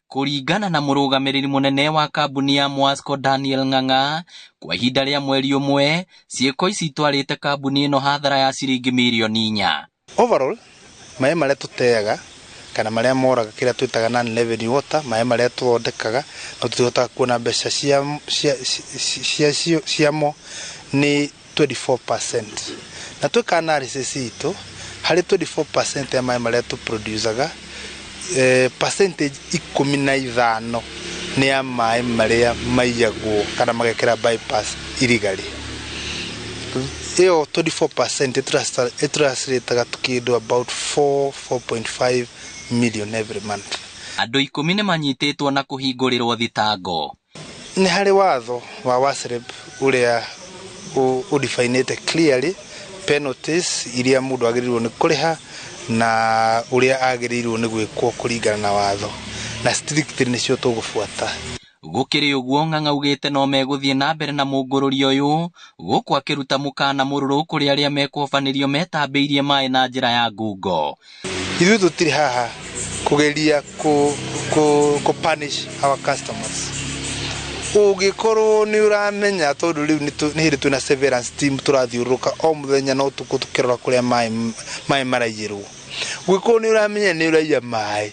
Kũringana na mũrũgamĩrĩri mũnene wa kambuni ya Mwasco Daniel Ng'ang'a, kwa ihinda rĩa mweri ũmwe, ciĩko ici itwarĩte kambuni ĩno hathara ya ciringi mirioni 4. Overall, maĩ marĩa tũteaga kana marĩa moraga kĩrĩa twĩtaga non revenue water, maĩ marĩa tũthondekaga no tũtihotaga kuona mbeca ciamo nĩ 24%. Na twĩka analysis itũ harĩ 24% ya maĩ marĩa tũproducaga percentage 15 nĩ ya maĩ marĩa maiyagwo kana magekĩra bypass irigarĩ. Ĩyo 24% ĩtranslataga kĩndũ about 4.5 million every month. Andũ 10 nĩ manyitĩtwo na kũhingũrĩrwo thitango. Nĩ harĩ watho wa WASREB ũrĩa ũdefinĩte clearly penalties iria mũndũ agĩrĩirwo nĩ kũrĩha na ũrĩa agĩrĩirwo nĩ gwĩkwo kũringana na watho, na strictly nĩcio tũgũbuata. Gũkĩrĩ ũguo Ng'ang'a augĩte no megũthiĩ na mbere na mũngũrũrio ũyũ gũkũ akĩruta mũkana mũrũrũ kũrĩ arĩa mekũhobanĩrio metambĩirie maĩ na njĩra ya ngungo. Ithuĩ tũtirĩ haha kũgeria kũ punish our customers. Ũngĩkorwo nĩ ũramenya tondũ rĩu nĩ hĩndĩ twĩna surveillance team tũrathiũrũrũka o mũthenya na ũtukũ tũkĩrora kũrĩa maĩ maraiyĩrwo. Ũngĩkorwo nĩ ũramenya nĩ ũraiya maĩ,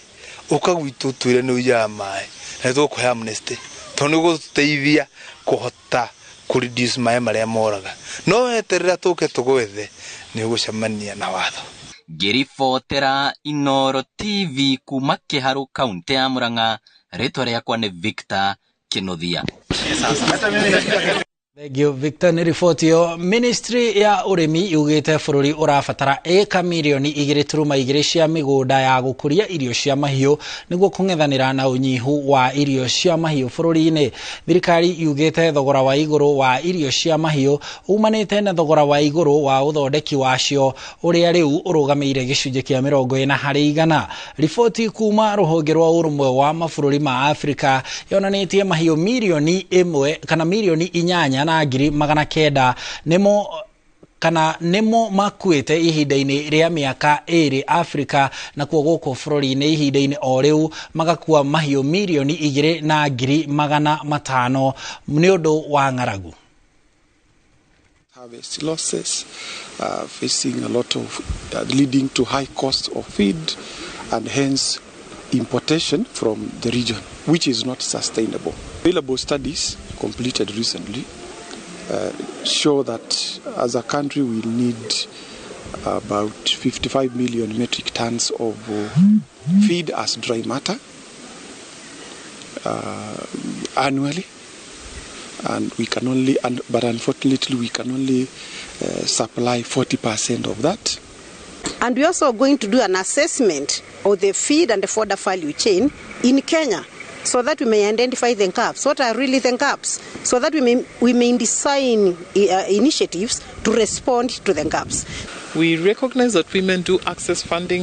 ũka gwitũ ũtwĩre nĩ ũiyaga maĩ, na nĩ tũgũkũhe amnesty tondũ nĩ ũgũtũteithia kũhota kũ reduce maĩ marĩa moraga. No weterera tũke tũgwethe nĩ ũgũcemania na watho. Ngĩribotera Inooro TV kuma Kĩharũ kaũntĩ ya Murang'a, rĩtwa rĩakwa nĩ Victor Kinuthia. Thank you Victor nĩ riboti ĩyo. Ministry ya ũrĩmi yugĩte bũrũri ũrabatara ĩka mirioni 2.2 cia mĩgũnda ya gũkũria irio cia mahiũ nĩguo kũng'ethanĩra na ũnyihu wa irio cia mahiũ bũrũri-inĩ. Thirikari yugĩte thogora wa igũrũ wa irio cia mahiũ umanĩte na thogora wa igũrũ wa ũthondeki wacio ũrĩa rĩu ũrũgamĩire gĩcunjĩ kĩa 40 harĩ igana. Riboti kuma rũhonge rwa ũrũmwe wa mabũrũri ma Afrika yonanĩtie mahiũ mirioni 1 kana mirioni 8 na 900,000 nĩmo kana nĩmo makuĩte ihinda-inĩ rĩa mĩaka 2 Afrika, nakuo gũkũ bũrũri-inĩ ihinda-inĩ o rĩu magakua mahiũ mirioni 2,500,000 nĩ ũndũ wa ng'aragu. Harvest losses, facing a lot of leading to high cost of feed and hence importation from the region, which is not sustainable. Available studies completed recently show that as a country we need about 55 million metric tons of feed as dry matter annually, and we can only, but unfortunately we can only supply 40% of that. And we're also going to do an assessment of the feed and the fodder value chain in Kenya, so that we may identify the gaps. What are really the gaps? So that we may design initiatives to respond to the gaps. We recognize that women do access funding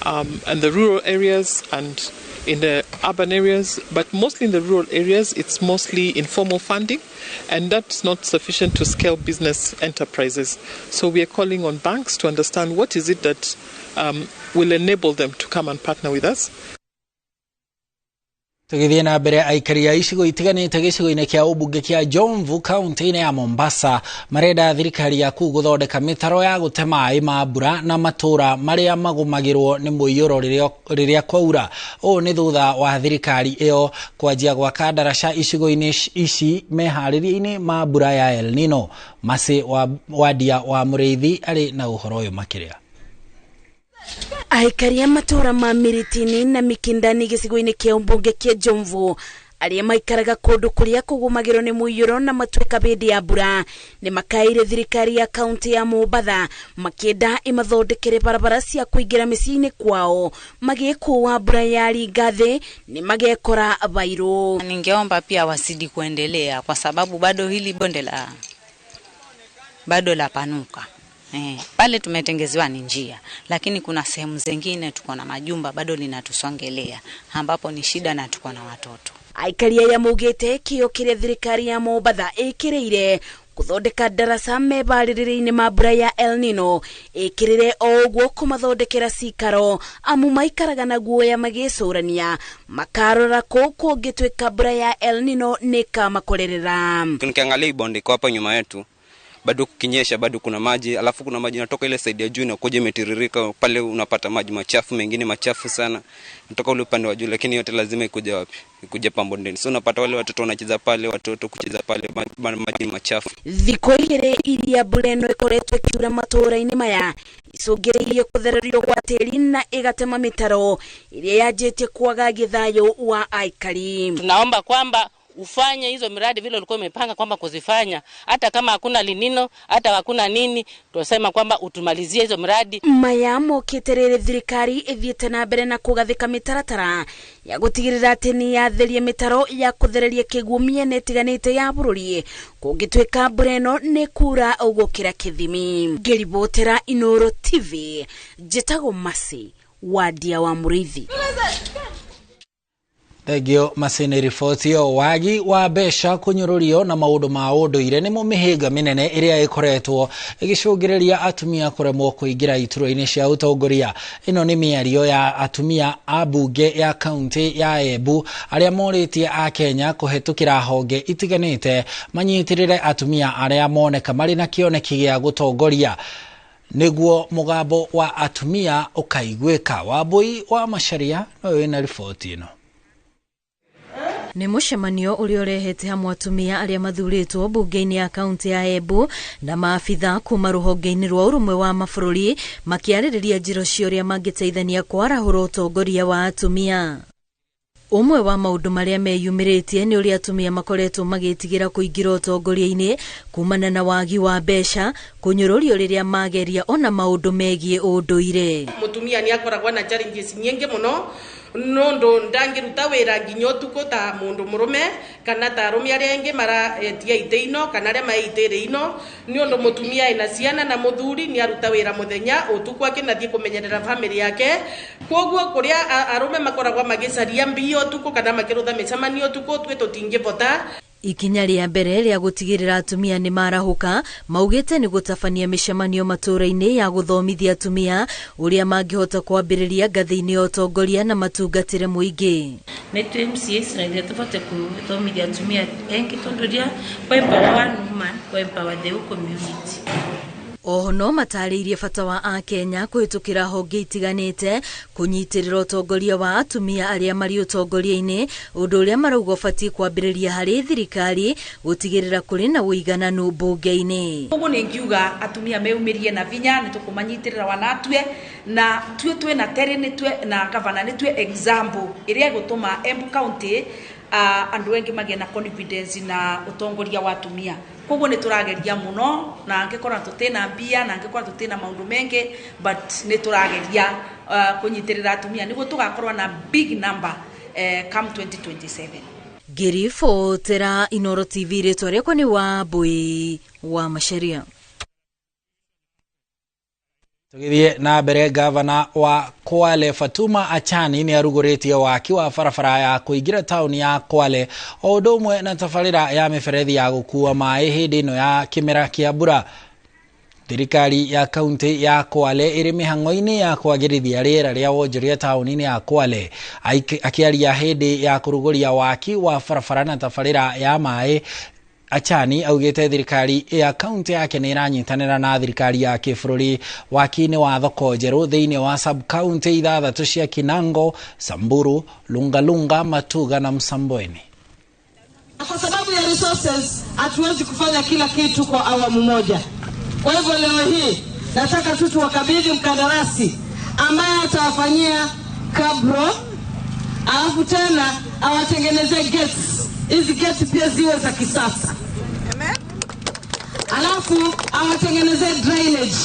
in the rural areas and in the urban areas, but mostly in the rural areas, it's mostly informal funding, and that's not sufficient to scale business enterprises. So we are calling on banks to understand what is it that will enable them to come and partner with us. Tũgĩthiĩ na mbere, aikari a icigo itiganĩte gĩcigo-inĩ kĩa ũmbunge kĩa Jomvu kaunti-inĩ ya Mombasa marenda thirikari ya kũu gũthondeka mĩtaro ya gũte maĩ ma mbura na matũra marĩa magũmagĩrwo nĩ mũiyũro rĩrĩa kwaura. Ũũ nĩ thutha wa thirikari ĩyo kwanjia gwaka ndaraca icigo-inĩ ici meharĩria-inĩ ma mbura ya El Nino. Masi Wadia wa Mũrĩithi arĩ na ũhoro ũyũ makĩria. Aikari a matũra ma Miritini na Mikindani gĩcigo-inĩ kĩa ũmbunge kĩa Jomvu arĩa maikaraga kũndũ kũrĩa kũgũmagĩrwo nĩ mũiyũro na matuĩka hĩndĩ ya mbura nĩ makaĩire thirikari ya kaunti ya Mombatha makĩenda ĩmathondekere barabara cia kũingĩra mĩciĩ-inĩ kwao magĩkũa mbura yaringa thĩ nĩ magekora bairũ. Ningeomba pia wazidi kuendelea kwa sababu bado hili bonde la bado la panuka. Pale tumetengezewa ni njia, lakini kuna sehemu zingine tuko na majumba bado linatusongelea ambapo ni shida na tuko na watoto. Aikari aya maugĩte kĩo kĩrĩa thirikari ya Mombatha ĩkĩrĩire gũthondeka ndaraca mebarĩrĩrie-inĩ ma mbura ya El Nino ĩkĩrĩre o ũguo kũmathondekera cikaro amu maikaraga na guoya magĩcũrania makarora kũ kũngĩtuĩka mbura ya El Nino nĩkamakorerera. Nikiangalia bonde iko hapa nyuma yetu, bado kukinyesha bado kuna maji, alafu kuna maji inatoka ile side ya juu inakuja imetiririka pale, unapata maji machafu mengine machafu sana kutoka ule upande wa juu, lakini yote lazima ikuje wapi? Ikuje pambondeni. So unapata wale watoto wanacheza pale, watoto kucheza pale maji machafu. Thikũ igĩrĩ iria mbura ĩno ĩkoretwo ĩkiura matũũra-inĩ maya icũngĩrĩirie kũthererio gwa tĩri na ĩgatema mĩtaro ĩrĩa yanjĩtie kwagagia thayũ wa aikari. Tunaomba kwamba ufanye hizo miradi vile ulikuwa umepanga kwamba kuzifanya, hata kama hakuna linino, hata hakuna nini, tunasema kwamba utumalizie hizo miradi. Maya mokĩte rĩrĩ thirikari ĩthiĩte na mbere na kũgathĩka mĩtaratara ya gũtigĩrĩra atĩ nĩ yatheria mĩtaro ya kũthereria kĩguũ mĩena ĩtiganĩte ya bũrũri kũngĩtuĩka mbura ĩno nĩ kura gũkĩra kĩthimi. Ngĩribotera Inooro TV, njĩtagwo Masi Wadia wa Mũrĩithi. Thengio Masini riboti ĩyo. Wagi wa mbeca kũnyũrũrio na maũndũ ma ũndũire nĩmo mĩhĩnga mĩnene ĩrĩa ĩkoretwo ĩgĩcũngĩrĩria atumia kũremwo kũingĩra iturwa-inĩ cia ũtongoria. Ĩno nĩ mĩario ya atumia a mbunge ya kaunti ya Embu arĩa morĩtie a Kenya kũhetũkĩra honge itiganĩte manyitĩrĩre atumia arĩa moneka marĩ na kĩoneki gĩa gũtongoria nĩguo mũgambo wa atumia ũkaiguĩka. Wambui wa Macharia no wĩna riboti ĩno. Nĩ mũcemanio ũrĩa ũrehete hamwe atumia arĩa mathurĩtwo mbunge-inĩ ya kaunti ya Embu na maabitha kuma rũhonge-inĩ rwa ũrũmwe wa mabũrũri makĩarĩrĩria njĩra cia ũrĩa mangĩteithania kwarahũra ũtongoria wa atumia. Ũmwe wa maũndũ marĩa meyumĩrĩtie nĩ ũrĩa atumia makoretwo magĩtigĩra kũingĩra ũtongoria-inĩ kumana na wagi wa mbeca, kũnyũrũrio rĩrĩa mageria ona maũndũ megiĩ ũndũire. Mũtumia nĩ akoragwo na challenges nyingĩ mũno nondu ndangiruta wira nginya utuku ta mundu murume kana ta arume aria angi maraetia ite ino kana aria maitire ino ni undu mutumia ena ciana na muthuri ni aruta wira muthenya utuku akinathie kumenyerera family yake. Koguo kuria arume makoragwo magicaria mbio utuku kana makirutha micemanio utuku twi tutingivota. Ikinya rĩa mbere rĩa gũtigĩrĩra atumia nĩ marahũka maugĩte nĩ gũtabania mĩcemanio matũũra-inĩ ya gũthomithia atumia ũrĩa mangĩhota kwambĩrĩria ngathĩ-inĩ ya ũtongoria na matungatĩre mũingĩ. Nĩ twĩ MCAs na ithuĩ tũbatiĩ gũthomithia atumia engi tondũ rĩrĩa kwa empower one woman, kwa empower the whole community. Oho no matarĩirie bata wa akenya kũhĩtũkĩra honge itiganĩte kũnyitĩrĩra ũtongoria wa atumia arĩa marĩ ũtongoria-inĩ, ũndũ ũrĩa marauga ũbatiĩ kwambĩrĩria harĩ thirikari gũtigĩrĩra kũrĩ na ũigananu mbunge-inĩ. Ũguo nĩ ngiuga atumia meyumĩrie na vinya nĩ tũkũmanyitĩrĩra wanatue na tue twĩ na Terry nĩ tue na gavana nĩ tue example ĩrĩa ĩgũtũma Embu County Andu engi magie na confidence na utongoria wa atumia. Koguo ni turageria muno na angikorwo tutina mbia na angikorwo tutina maundu mengi, but ni turageria kunyitirira atumia niguo tugakorwo na big number come 2027. Ngĩribotera Inoro TV, rĩtwa rĩakwa nĩ Wambui wa Macharia. Tũgĩthiĩ na mbere, gavana wa Kwale Fatuma Achani nĩ arugũrĩtie waki wa barabara ya kũingĩra taũni ya Kwale o ũndũ ũmwe na tabarĩra ya mĩberethi ya gũkua maĩ hĩndĩ ĩno ya kĩmera kĩa mbura. Thirikari ya kaunti ya Kwale ĩrĩ mĩhang'o-inĩ ya kwagĩrithia rĩera rĩa wonjoria taũni-inĩ ya Kwale. Akĩaria hĩndĩ ya kũrugũria waki wa barabara na tabarĩra ya maĩ, Achani augĩte thirikari ya kaunti yake nĩ ĩranyitanĩra na thirikari ya kĩbũrũri waki-inĩ wa thoko njerũ thĩinĩ wa sub county 6 cia Kinango, Samburu, Lungalunga, Matuga na Msambweni. Kwa sababu ya resources hatuwezi kufanya kila kitu kwa awamu moja. Kwa hivyo leo hii nataka tu tuwakabidhi mkandarasi ambaye atawafanyia kabro, alafu tena awatengenezee gates. Hizi gates pia ziwe za kisasa. Alafu awatengenezee drainage.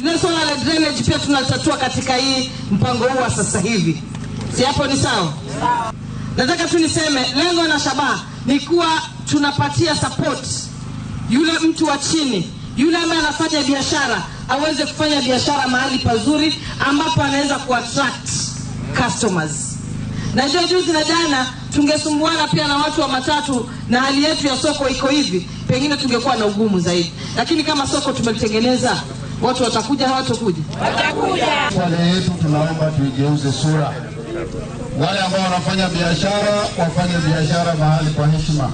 Ile swala la drainage pia tunatatua katika hii mpango huu wa sasa hivi. Si hapo ni sawa? Nataka tu niseme lengo na shabaha ni kuwa tunapatia support yule mtu wa chini, yule ambaye anafanya biashara aweze kufanya biashara mahali pazuri ambapo anaweza kuattract customers. Najua juzi na jana tungesumbuana pia na watu wa matatu na hali yetu ya soko iko hivi, pengine tungekuwa na ugumu zaidi. Lakini kama soko tumelitengeneza, watu watakuja, hawatakuja? Watakuja. Wale yetu tunaomba tuigeuze sura. Wale ambao wanafanya biashara wafanye biashara mahali kwa heshima,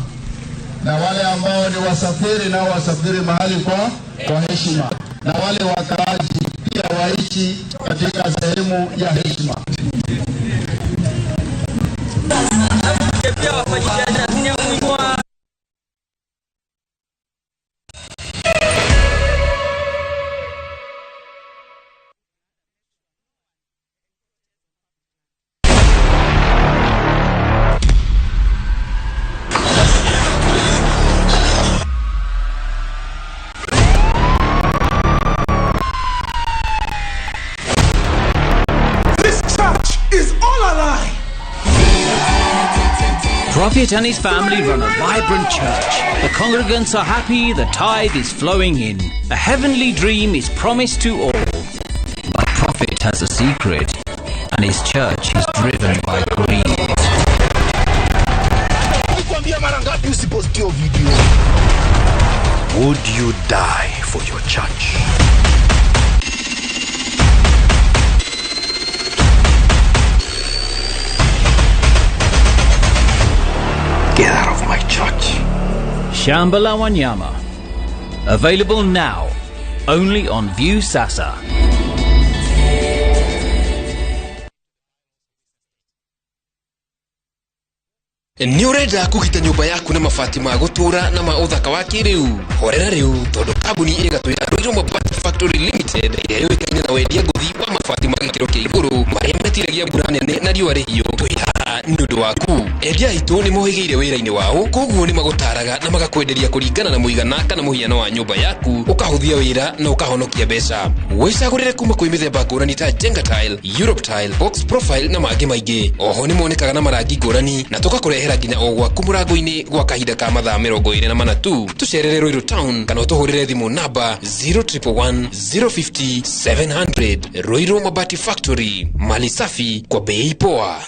na wale ambao ni wasafiri nao wasafiri mahali kwa heshima, na wale wakaaji pia waishi katika sehemu ya heshima. This church is all a lie. Prophet and his family run a vibrant church. The congregants are happy, the tithe is flowing in. A heavenly dream is promised to all. But Prophet has a secret, and his church is driven by greed. Would you die for your church? Get out of my church. Shamba la Wanyama. Available now, only on View Sasa. Nĩ ũrenda kũgita nyũmba yaku na mabati ma gũtũra na ma ũthaka wa kĩrĩu? Horera rĩu tondũ kambuni ĩgatũ ya Ruiru Mabati Factory Limited ĩrĩa yũĩkaine na wendia ngũthi wa mabati ma gĩkĩro kĩa igũrũ marĩa metiragia mbura nene na riũa rĩhiũ, twĩ haha nĩ ũndũ waku. Endia aitũ nĩ mohĩgĩire wĩra-inĩ wao, koguo nĩ magũtaraga na magakwenderia kũringana na mũigana kana mũhiano wa nyũmba yaku, ũkahũthia wĩra na ũkahonokia mbeca. Wĩcagũrĩre kuma kwĩ mĩthemba ngũrani ta Jenga Tile, Europe Tile, Box Profile na mangĩ maingĩ. Oho nĩ monekaga na marangi ngũrani na tũgakũrehera nginya o gwaku mũrango-inĩ gwa kahinda ka mathaa 24 tu. Tũcerere Ruiru Town kana ũtũhũrĩre thimũ namba 0111 050 700. Ruiru Mabati Factory, mali safi kwa bei poa.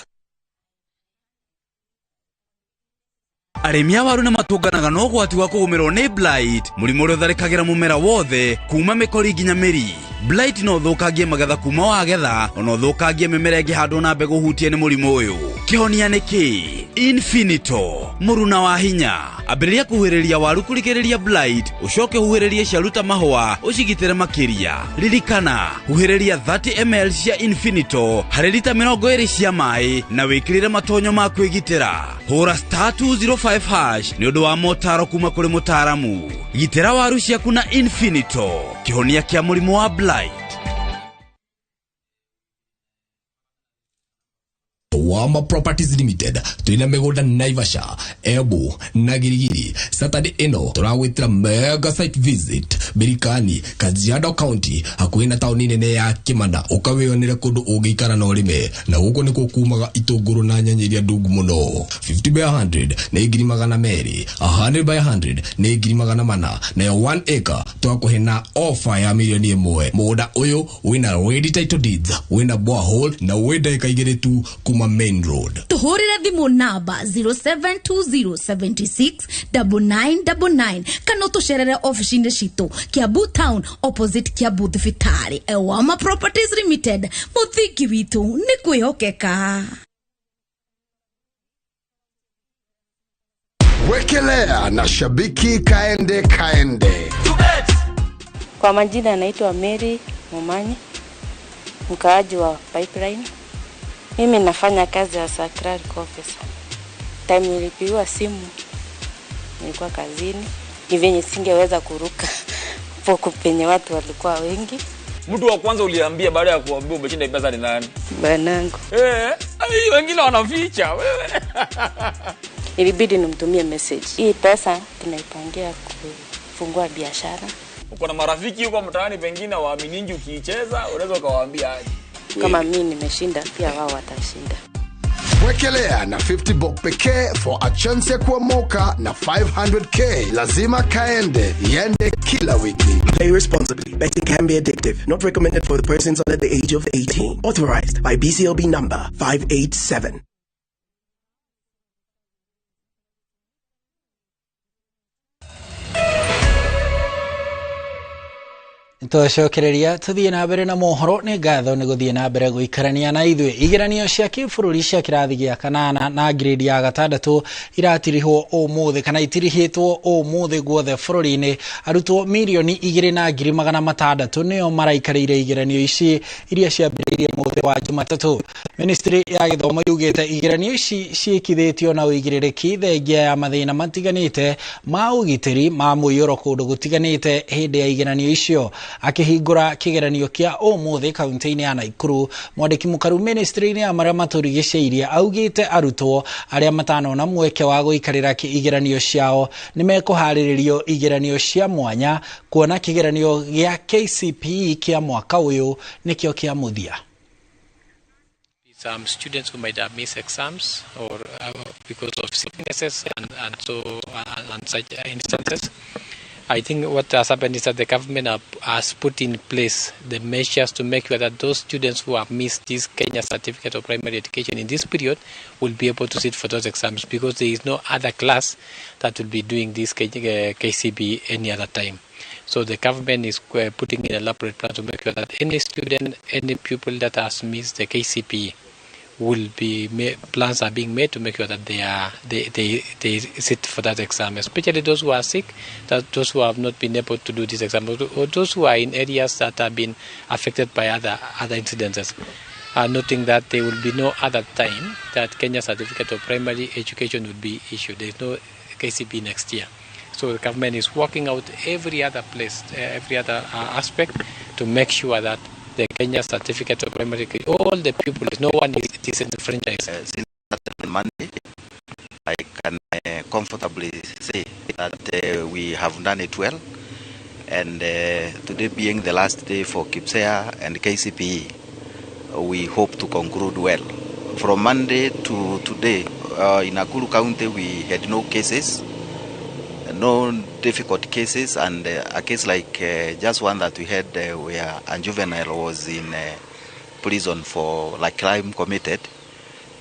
Arĩmi a waru nĩ matũnganaga na ũgwati wa kũgũmĩrwo nĩ blight, mũrimũ ũrĩa ũtharĩkagĩra mũmera wothe kuma mĩkori nginya mĩri. Blight no ũthũkangie magetha kuma wagetha, ona ũthũkangie mĩmera ĩngĩhandwo na mbegũ hutie nĩ mũrimũ ũyũ. Kĩhonia nĩ kĩ? Infinito, mũruna wa hinya. Ambĩrĩria kũhuhĩrĩria waru kũrigĩrĩria blight, ũcoke ũhuhĩrĩrie ciaruta mahũa, ũcigitĩre makĩria. Ririkana, huhĩrĩria 30 ml cia Infinito harĩ lita 20 cia maĩ na wĩkĩrĩre matonyo ma kwĩgitĩra. Hũra *205# nĩ ũndũ wa motaro kuma kũrĩ mũtaaramu. Gitĩra waru ciaku na Infinito, kĩhonia kĩa mũrimũ wa blight. Ewama Properties Limited twina mĩgũnda Naivasha, Embu na Girigiri. Saturday ĩno tũragwĩtĩra mega site visit Birikani, Kajiado County, hakuhĩ na taũni nene ya Kimanda, ũkawĩonere kũndũ ũngĩikara na ũrĩme, na gũkũ nĩkuo kumaga itũngũrũ na nyanya iria ndungu mũno. 50 by 100 nĩ 200,000, 100 by 100 nĩ 400,000, nayo 1 acre twakũhe na offer ya 1,000,000. Mũgũnda ũyũ wĩna ready title deeds, wĩna borehole na wĩ ndagĩka 2 tu kuma main road. Tũhũrĩre thimũ namba 0720769999 kana ũtũcerere ofici-inĩ citũ Kiambu Town opposite Kiambu Thibitarĩ. Ewama Properties Limited, mũthingi witũ nĩ kwĩhokeka. Wekelea na shabiki kaende kaende. Kwa majina naitwa Mary Mumanyi, mkaaji wa Pipeline. Mimi nafanya kazi ya clerk officer. Time nilipigiwa simu nilikuwa kazini, ni venye singeweza kuruka poko penye watu walikuwa wengi. Mtu wa kwanza uliambia baada ya kuambia umeshinda pesa ni nani? Banangu. Wengine wanaficha wewe. Ilibidi nimtumie message. Hii pesa tunaipangia kufungua biashara. Uko na marafiki huko mtaani pengine waaminingi ukiicheza, unaweza ukawaambia aje? Kama mimi nimeshinda pia wao watashinda. Wekelea na 50 bob pekee for a chance ya kuomoka na 500k. Lazima kaende, yende kila wiki. Play responsibly. Betting can be addictive. Not recommended for the persons under the age of 18. Authorized by BCLB number 587. Twacokereria tuthie na mbere na mohoro. Nĩ ngatho nĩ gũthiĩ na mbere gũikarania na ithuĩ. Igeranio cia kĩbũrũri cia kĩrathi gĩa kanana na grade ya gatandatũ iratirihwo ũmũthĩ kana itirihĩtwo ũmũthĩ guothe bũrũri-inĩ. Arutwo 2,600,000 nĩo maraikarĩire igeranio ici iria ciambĩrĩirie mũthĩ wa Jumatatũ. Ministry ya gĩthomo yugĩte igeranio ici ciĩkithĩtio na ũigĩrĩrĩki thengia ya mathĩna matiganĩte ma ũgitĩri ma mũiyũro kũndũ gũtiganĩte hĩndĩ ya igeranio icio. Akĩhingũra kĩgeranio kĩa ũmũthĩ kaunti-inĩ ya Naikuru, mwandĩki mũkaru ministry-inĩ ya marĩa matũrigicĩirie augĩte arutwo arĩa matanona mweke wa gũikarĩra igeranio ciao nĩ mekũharĩrĩrio igeranio cia mwanya, kuona kĩgeranio gĩa KCPE kĩa mwaka ũyũ nĩkĩo kĩa mũthia. Some students who might have missed exams or because of sicknesses and so and such instances. I think what has happened is that the government has put in place the measures to make sure that those students who have missed this Kenya Certificate of Primary Education in this period will be able to sit for those exams, because there is no other class that will be doing this KCB any other time. So the government is putting in elaborate plan to make sure that any student, any pupil that has missed the KCPE will be plans are being made to make sure that they sit for that exam, especially those who are sick, that those who have not been able to do this exam, or those who are in areas that have been affected by other incidences. Noting that there will be no other time that Kenya Certificate of Primary Education would be issued. There is no KCPE next year. So the government is working out every other place, every other aspect to make sure that the Kenya Certificate of Primary Education, all the pupils, no one is disenfranchised. Since Monday, I can comfortably say that we have done it well. And today being the last day for KIPSEA and KCPE, we hope to conclude well. From Monday to today, in Nakuru County, we had no cases, no difficult cases, and a case like just one that we had where a juvenile was in prison for like crime committed,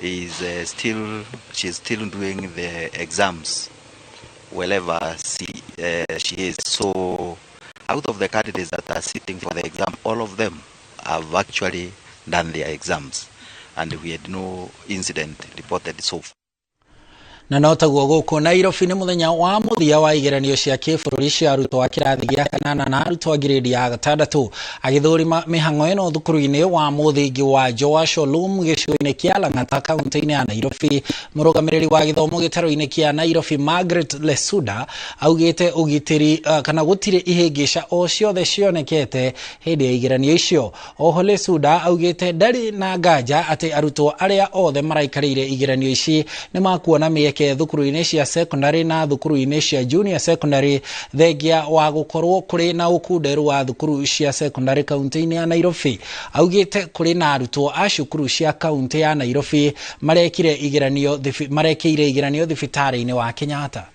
is still, she's still doing the exams wherever she is. So out of the candidates that are sitting for the exam, all of them have actually done their exams, and we had no incident reported so far. Na no taguo gũkũ Nairobi nĩ mũthenya wa mũthia wa igeranio cia kĩbũrũri cia arutwo a kĩrathi gĩa kanana na arutwo a ngirĩndi ya gatandatũ. Agĩthũrima mĩhang'o ĩno thukuru-inĩ wa mũthingi wa Joash Olum gĩcigo-inĩ kĩa Lang'ata kaunti-inĩ ya Nairobi, mũrũgamĩrĩri wa gĩthomo gĩtarũ-inĩ kĩa Nairobi Margaret Lesuda augĩte ũgitĩri kana gũtirĩ ihĩngĩca o ciothe cionekete hĩndĩ ya igeranio icio. Oho Lesuda augĩte ndarĩ na nganja atĩ arutwo arĩa othe maraikarĩire igeranio ici nĩ makuona mĩeke thukuru-inĩ cia secondary na thukuru-inĩ cia junior secondary thengia wa gũkorwo kũrĩ na ũkunderu wa thukuru cia secondary kaunti-inĩ ya Nairobi. Augĩte kũrĩ na arutwo a cukuru cia kaunti ya Nairobi marekire igeranio marekeire igeranio thibitarĩ-inĩ wa Kenyatta.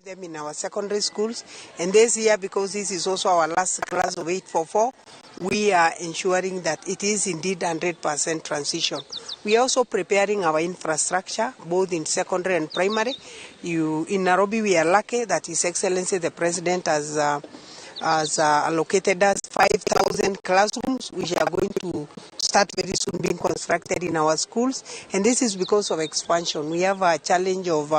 Them in our secondary schools, and this year, because this is also our last class of 844, we are ensuring that it is indeed 100% transition. We are also preparing our infrastructure both in secondary and primary. In Nairobi, we are lucky that His Excellency the President has allocated us 5,000 classrooms, which are going to start very soon being constructed in our schools. And this is because of expansion. We have a challenge of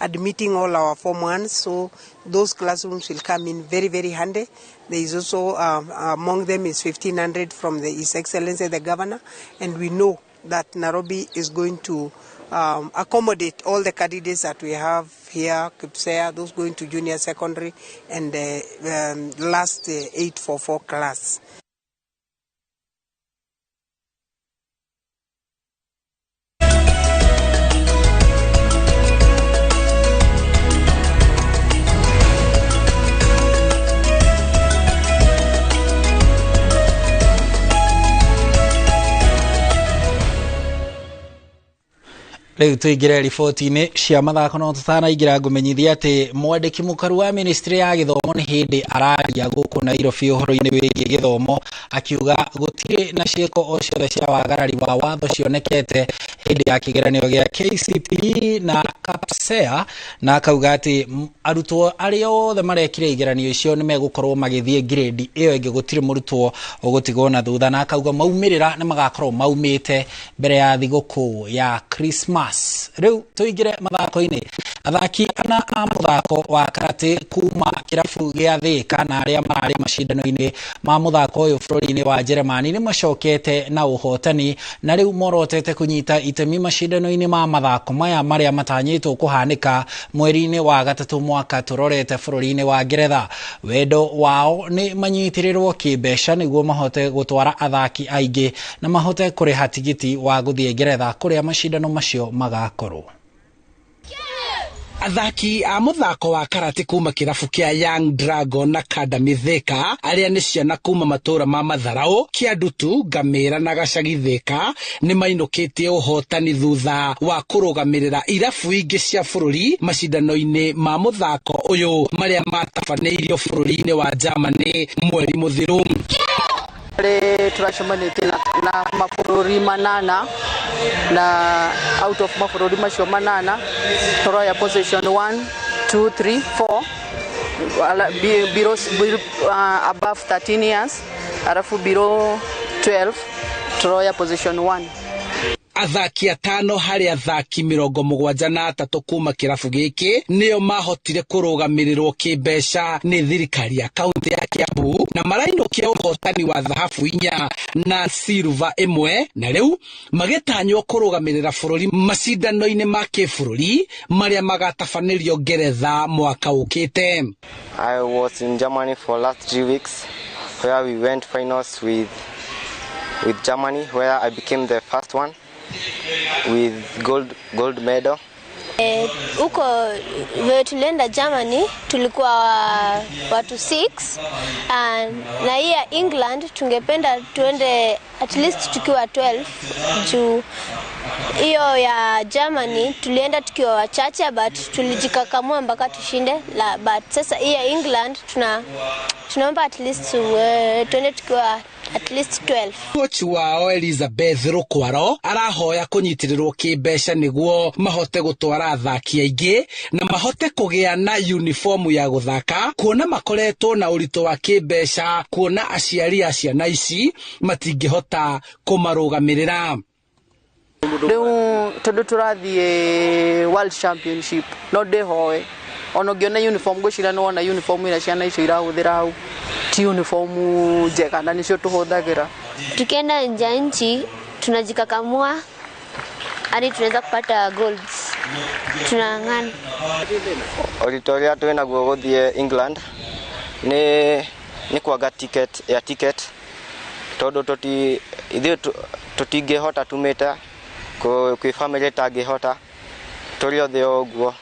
admitting all our Form 1s, so those classrooms will come in very, very handy. There is also, among them is 1,500 from the His Excellency the Governor, and we know that Nairobi is going to accommodate all the candidates that we have here, KPSEA, those going to junior secondary, and the last 844 class. Rĩu tũingĩre riboti-inĩ cia mathako no tũtanaingĩra ngũmenyithia atĩ mwandĩki mũkaru wa ministry ya gĩthomo nĩ hĩndĩ araria gũkũ Nairobi ũhoro-inĩ wĩgiĩ gĩthomo, akiuga gũtirĩ na ciĩko o ciothe cia wagarari wa watho cionekete hĩndĩ ya kĩgeranio gĩa KCPE na KPSEA, na akauga atĩ arutwo arĩa othe marekire igeranio icio nĩ megũkorwo magĩthiĩ grade ĩyo ĩngĩ, gũtirĩ mũrutwo ũgũtigwo na thutha, na akauga maumĩrĩra nĩ magakorwo maumĩte mbere ya thigũkũ ya Christmas. Rĩu tũingĩre mathako-inĩ. Athaki ana a mũthako wa karate kuma kĩrabu gĩa Thika na arĩa mararĩ macindano-inĩ ma mũthako ũyũ bũrũri-inĩ wa Jeremani nĩ macokete na ũhotani na rĩu morotete kũnyita itemi macindano-inĩ ma mathako maya marĩa matanyĩtwo kũhanĩka mweri-inĩ wa gatatũ mwaka tũrorete bũrũri-inĩ wa Ngeretha. Wendo wao nĩ manyitĩrĩrwo kĩmbeca nĩguo mahote gũtwara athaki aingĩ na mahote kũrĩha tigiti wa gũthiĩ Ngeretha kũrĩa macindano macio magakorwo. Athaki a muthako wa karate kuma kirabu kia Young Dragon Academy Thika aria ni ciana kuma matura ma Matharau, Kiandutu, Ngamĩra na Gacagi Thika ni mainũkĩtie ũhotani thutha wa kũrũgamĩrĩra irabu ingĩ cia bũrũri macindano-inĩ ma muthako ũyũ marĩa matabanĩirio bũrũri-inĩ wa Germany mweri mũthiru. Tũracemanĩtie na mabũrũri manana na out of mabũrũri macio manana tũroya position 1 2 3 4 below, above 13 years alafu below 12 tũroya position 1. Athaki atano harĩ athaki 73 kuma kĩrabu gĩkĩ nĩo mahotire kũrũgamĩrĩrwo kĩmbeca nĩ thirikari ya kaunti ya Kiambu na marainũkia ũhotani wa thahabu 4 na silver 1 na rĩu magĩtanywo kũrũgamĩrĩra bũrũri macindano-inĩ ma kĩbũrũri marĩa magatabanĩrio Ngeretha mwaka ũkĩte. I was in Germany for last 3 weeks where we went finals with Germany where I became the first one with gold medal. Huko vile tulienda Germany tulikuwa watu 6 na hii ya England tungependa tuende at least tukiwa 12 juu hiyo ya Germany tulienda tukiwa wachache but tulijikakamua mpaka tushinde la, but sasa hii ya England tunaomba at least tuende tukiwa at least 12. Coach wao Elizabeth Rukwaro arahoya kunyitirĩrwo kĩmbeca nĩguo mahote gũtwara athaki aingĩ na mahote kũgĩa na uniform ya gũthaka kuona makoretwo na ũritũ wa kĩmbeca kuona aciari a ciana ici matingĩhota kũmarũgamĩrĩra. Rĩu tondu turathie World Championship no ndihoe ona ngiona uniform ngwiciria ni wona uniform ira ciana icio irahuthira hau ti uniform njega na nicio tuhuthagira. Tukienda nje ya nchi tunajikakamua hadi tunaweza kupata golds, tunang'ana. Ũritũ ũrĩa twĩ naguo gũthiĩ England nĩ kwaga ticket ya ticket tondũ ithuĩ tũtingĩhota tumĩte kwĩ family ĩtangĩhota tũrĩ othe o ũguo.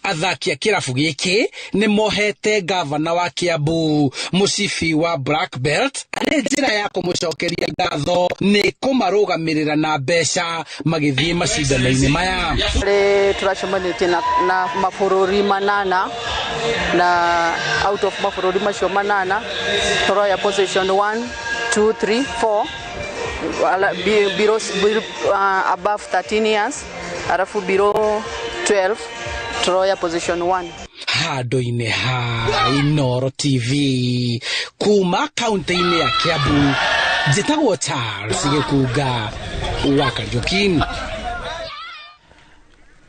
Athaki a kĩrabu gĩkĩ nĩ mohete gavana wa Kiambu mũcibi wa Black Belt arĩ njĩra ya kũmũcokeria ngatho nĩ kũmarũgamĩrĩra na mbeca magĩthiĩ macindano-inĩ maya. Tũracemanĩtie na mabũrũri manana na out of mabũrũri macio manana tũroya position 1 2 3 4 below, above 13 years alafu below 12 turoya position 1. Handũ-inĩ ha Inooro TV kuma kaunti-inĩ ya Kiambu, njĩtagwo Charles Gĩkunga wa Kariuki.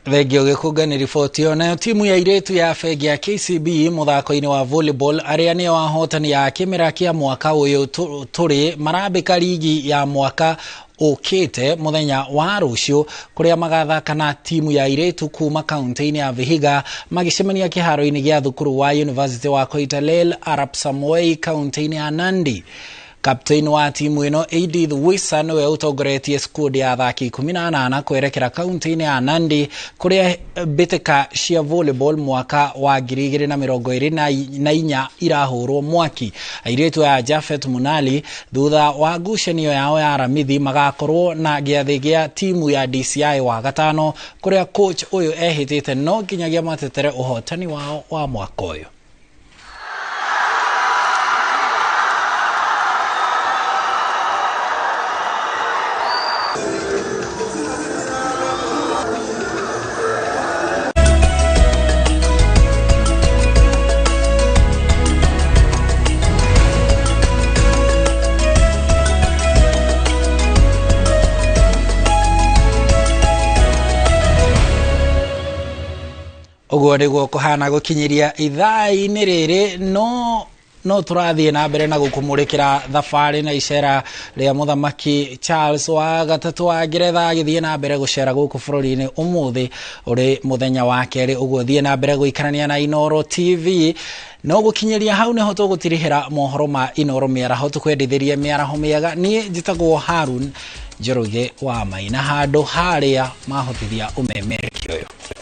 Thengio Gĩkunga nĩ riboti ĩyo. Nayo timu ya airĩtu ya bengi ya KCB mũthako-inĩ wa volleyball arĩa nĩo ahotani ya kĩmera kĩa mwaka ũyũ tũrĩ marambĩka rigi ya mwaka ũkĩte mũthenya wa rũciũ kũrĩa magathaka na timu ya airĩtu kuma kaunti-inĩ ya Vihiga magĩcemania kĩharo-inĩ gĩa thukuru wa University wa Koitalel Arap Samoei kaunti-inĩ ya Nandi. Kapteni wa timu ĩno Edith Wisa nĩwe ũtongoretie squad ya athaki 18 kwerekera kaunti-inĩ ya Nandi kũrĩa mbĩtĩka cia volleyball mwaka wa 2024 irahũrwo mwaki. Airĩtu aya Jafet Munali thutha wa ngucanio yao ya Aramithi magakorwo na gĩathĩ gĩa timu ya DCI wa gatano kũrĩa coach ũyũ ehĩtĩte no nginyagia matetere ũhotani wao wa mwaka ũyũ. Ũguo nĩguo kũhana gũkinyĩria ithaa-inĩ rĩrĩ no tũrathiĩ na mbere na gũkũmũrĩkĩra thabarĩ na icera rĩa mũthamaki Charles wa gatatũ wa Ngeretha agĩthiĩ na mbere gũcera gũkũ bũrũri-inĩ ũmũthĩ ũrĩ mũthenya wa kerĩ. Ũguo thiĩ na mbere gũikarania na Inooro TV. No gũkinyĩria hau nĩho tũgũtirihĩra mohoro ma Inooro mĩaraho tũkwendithĩrie mĩaraho mĩega. Niĩ njĩtagwo Harun Njoroge wa Maina handũ harĩa mahotithia ũmemerekio ũyũ.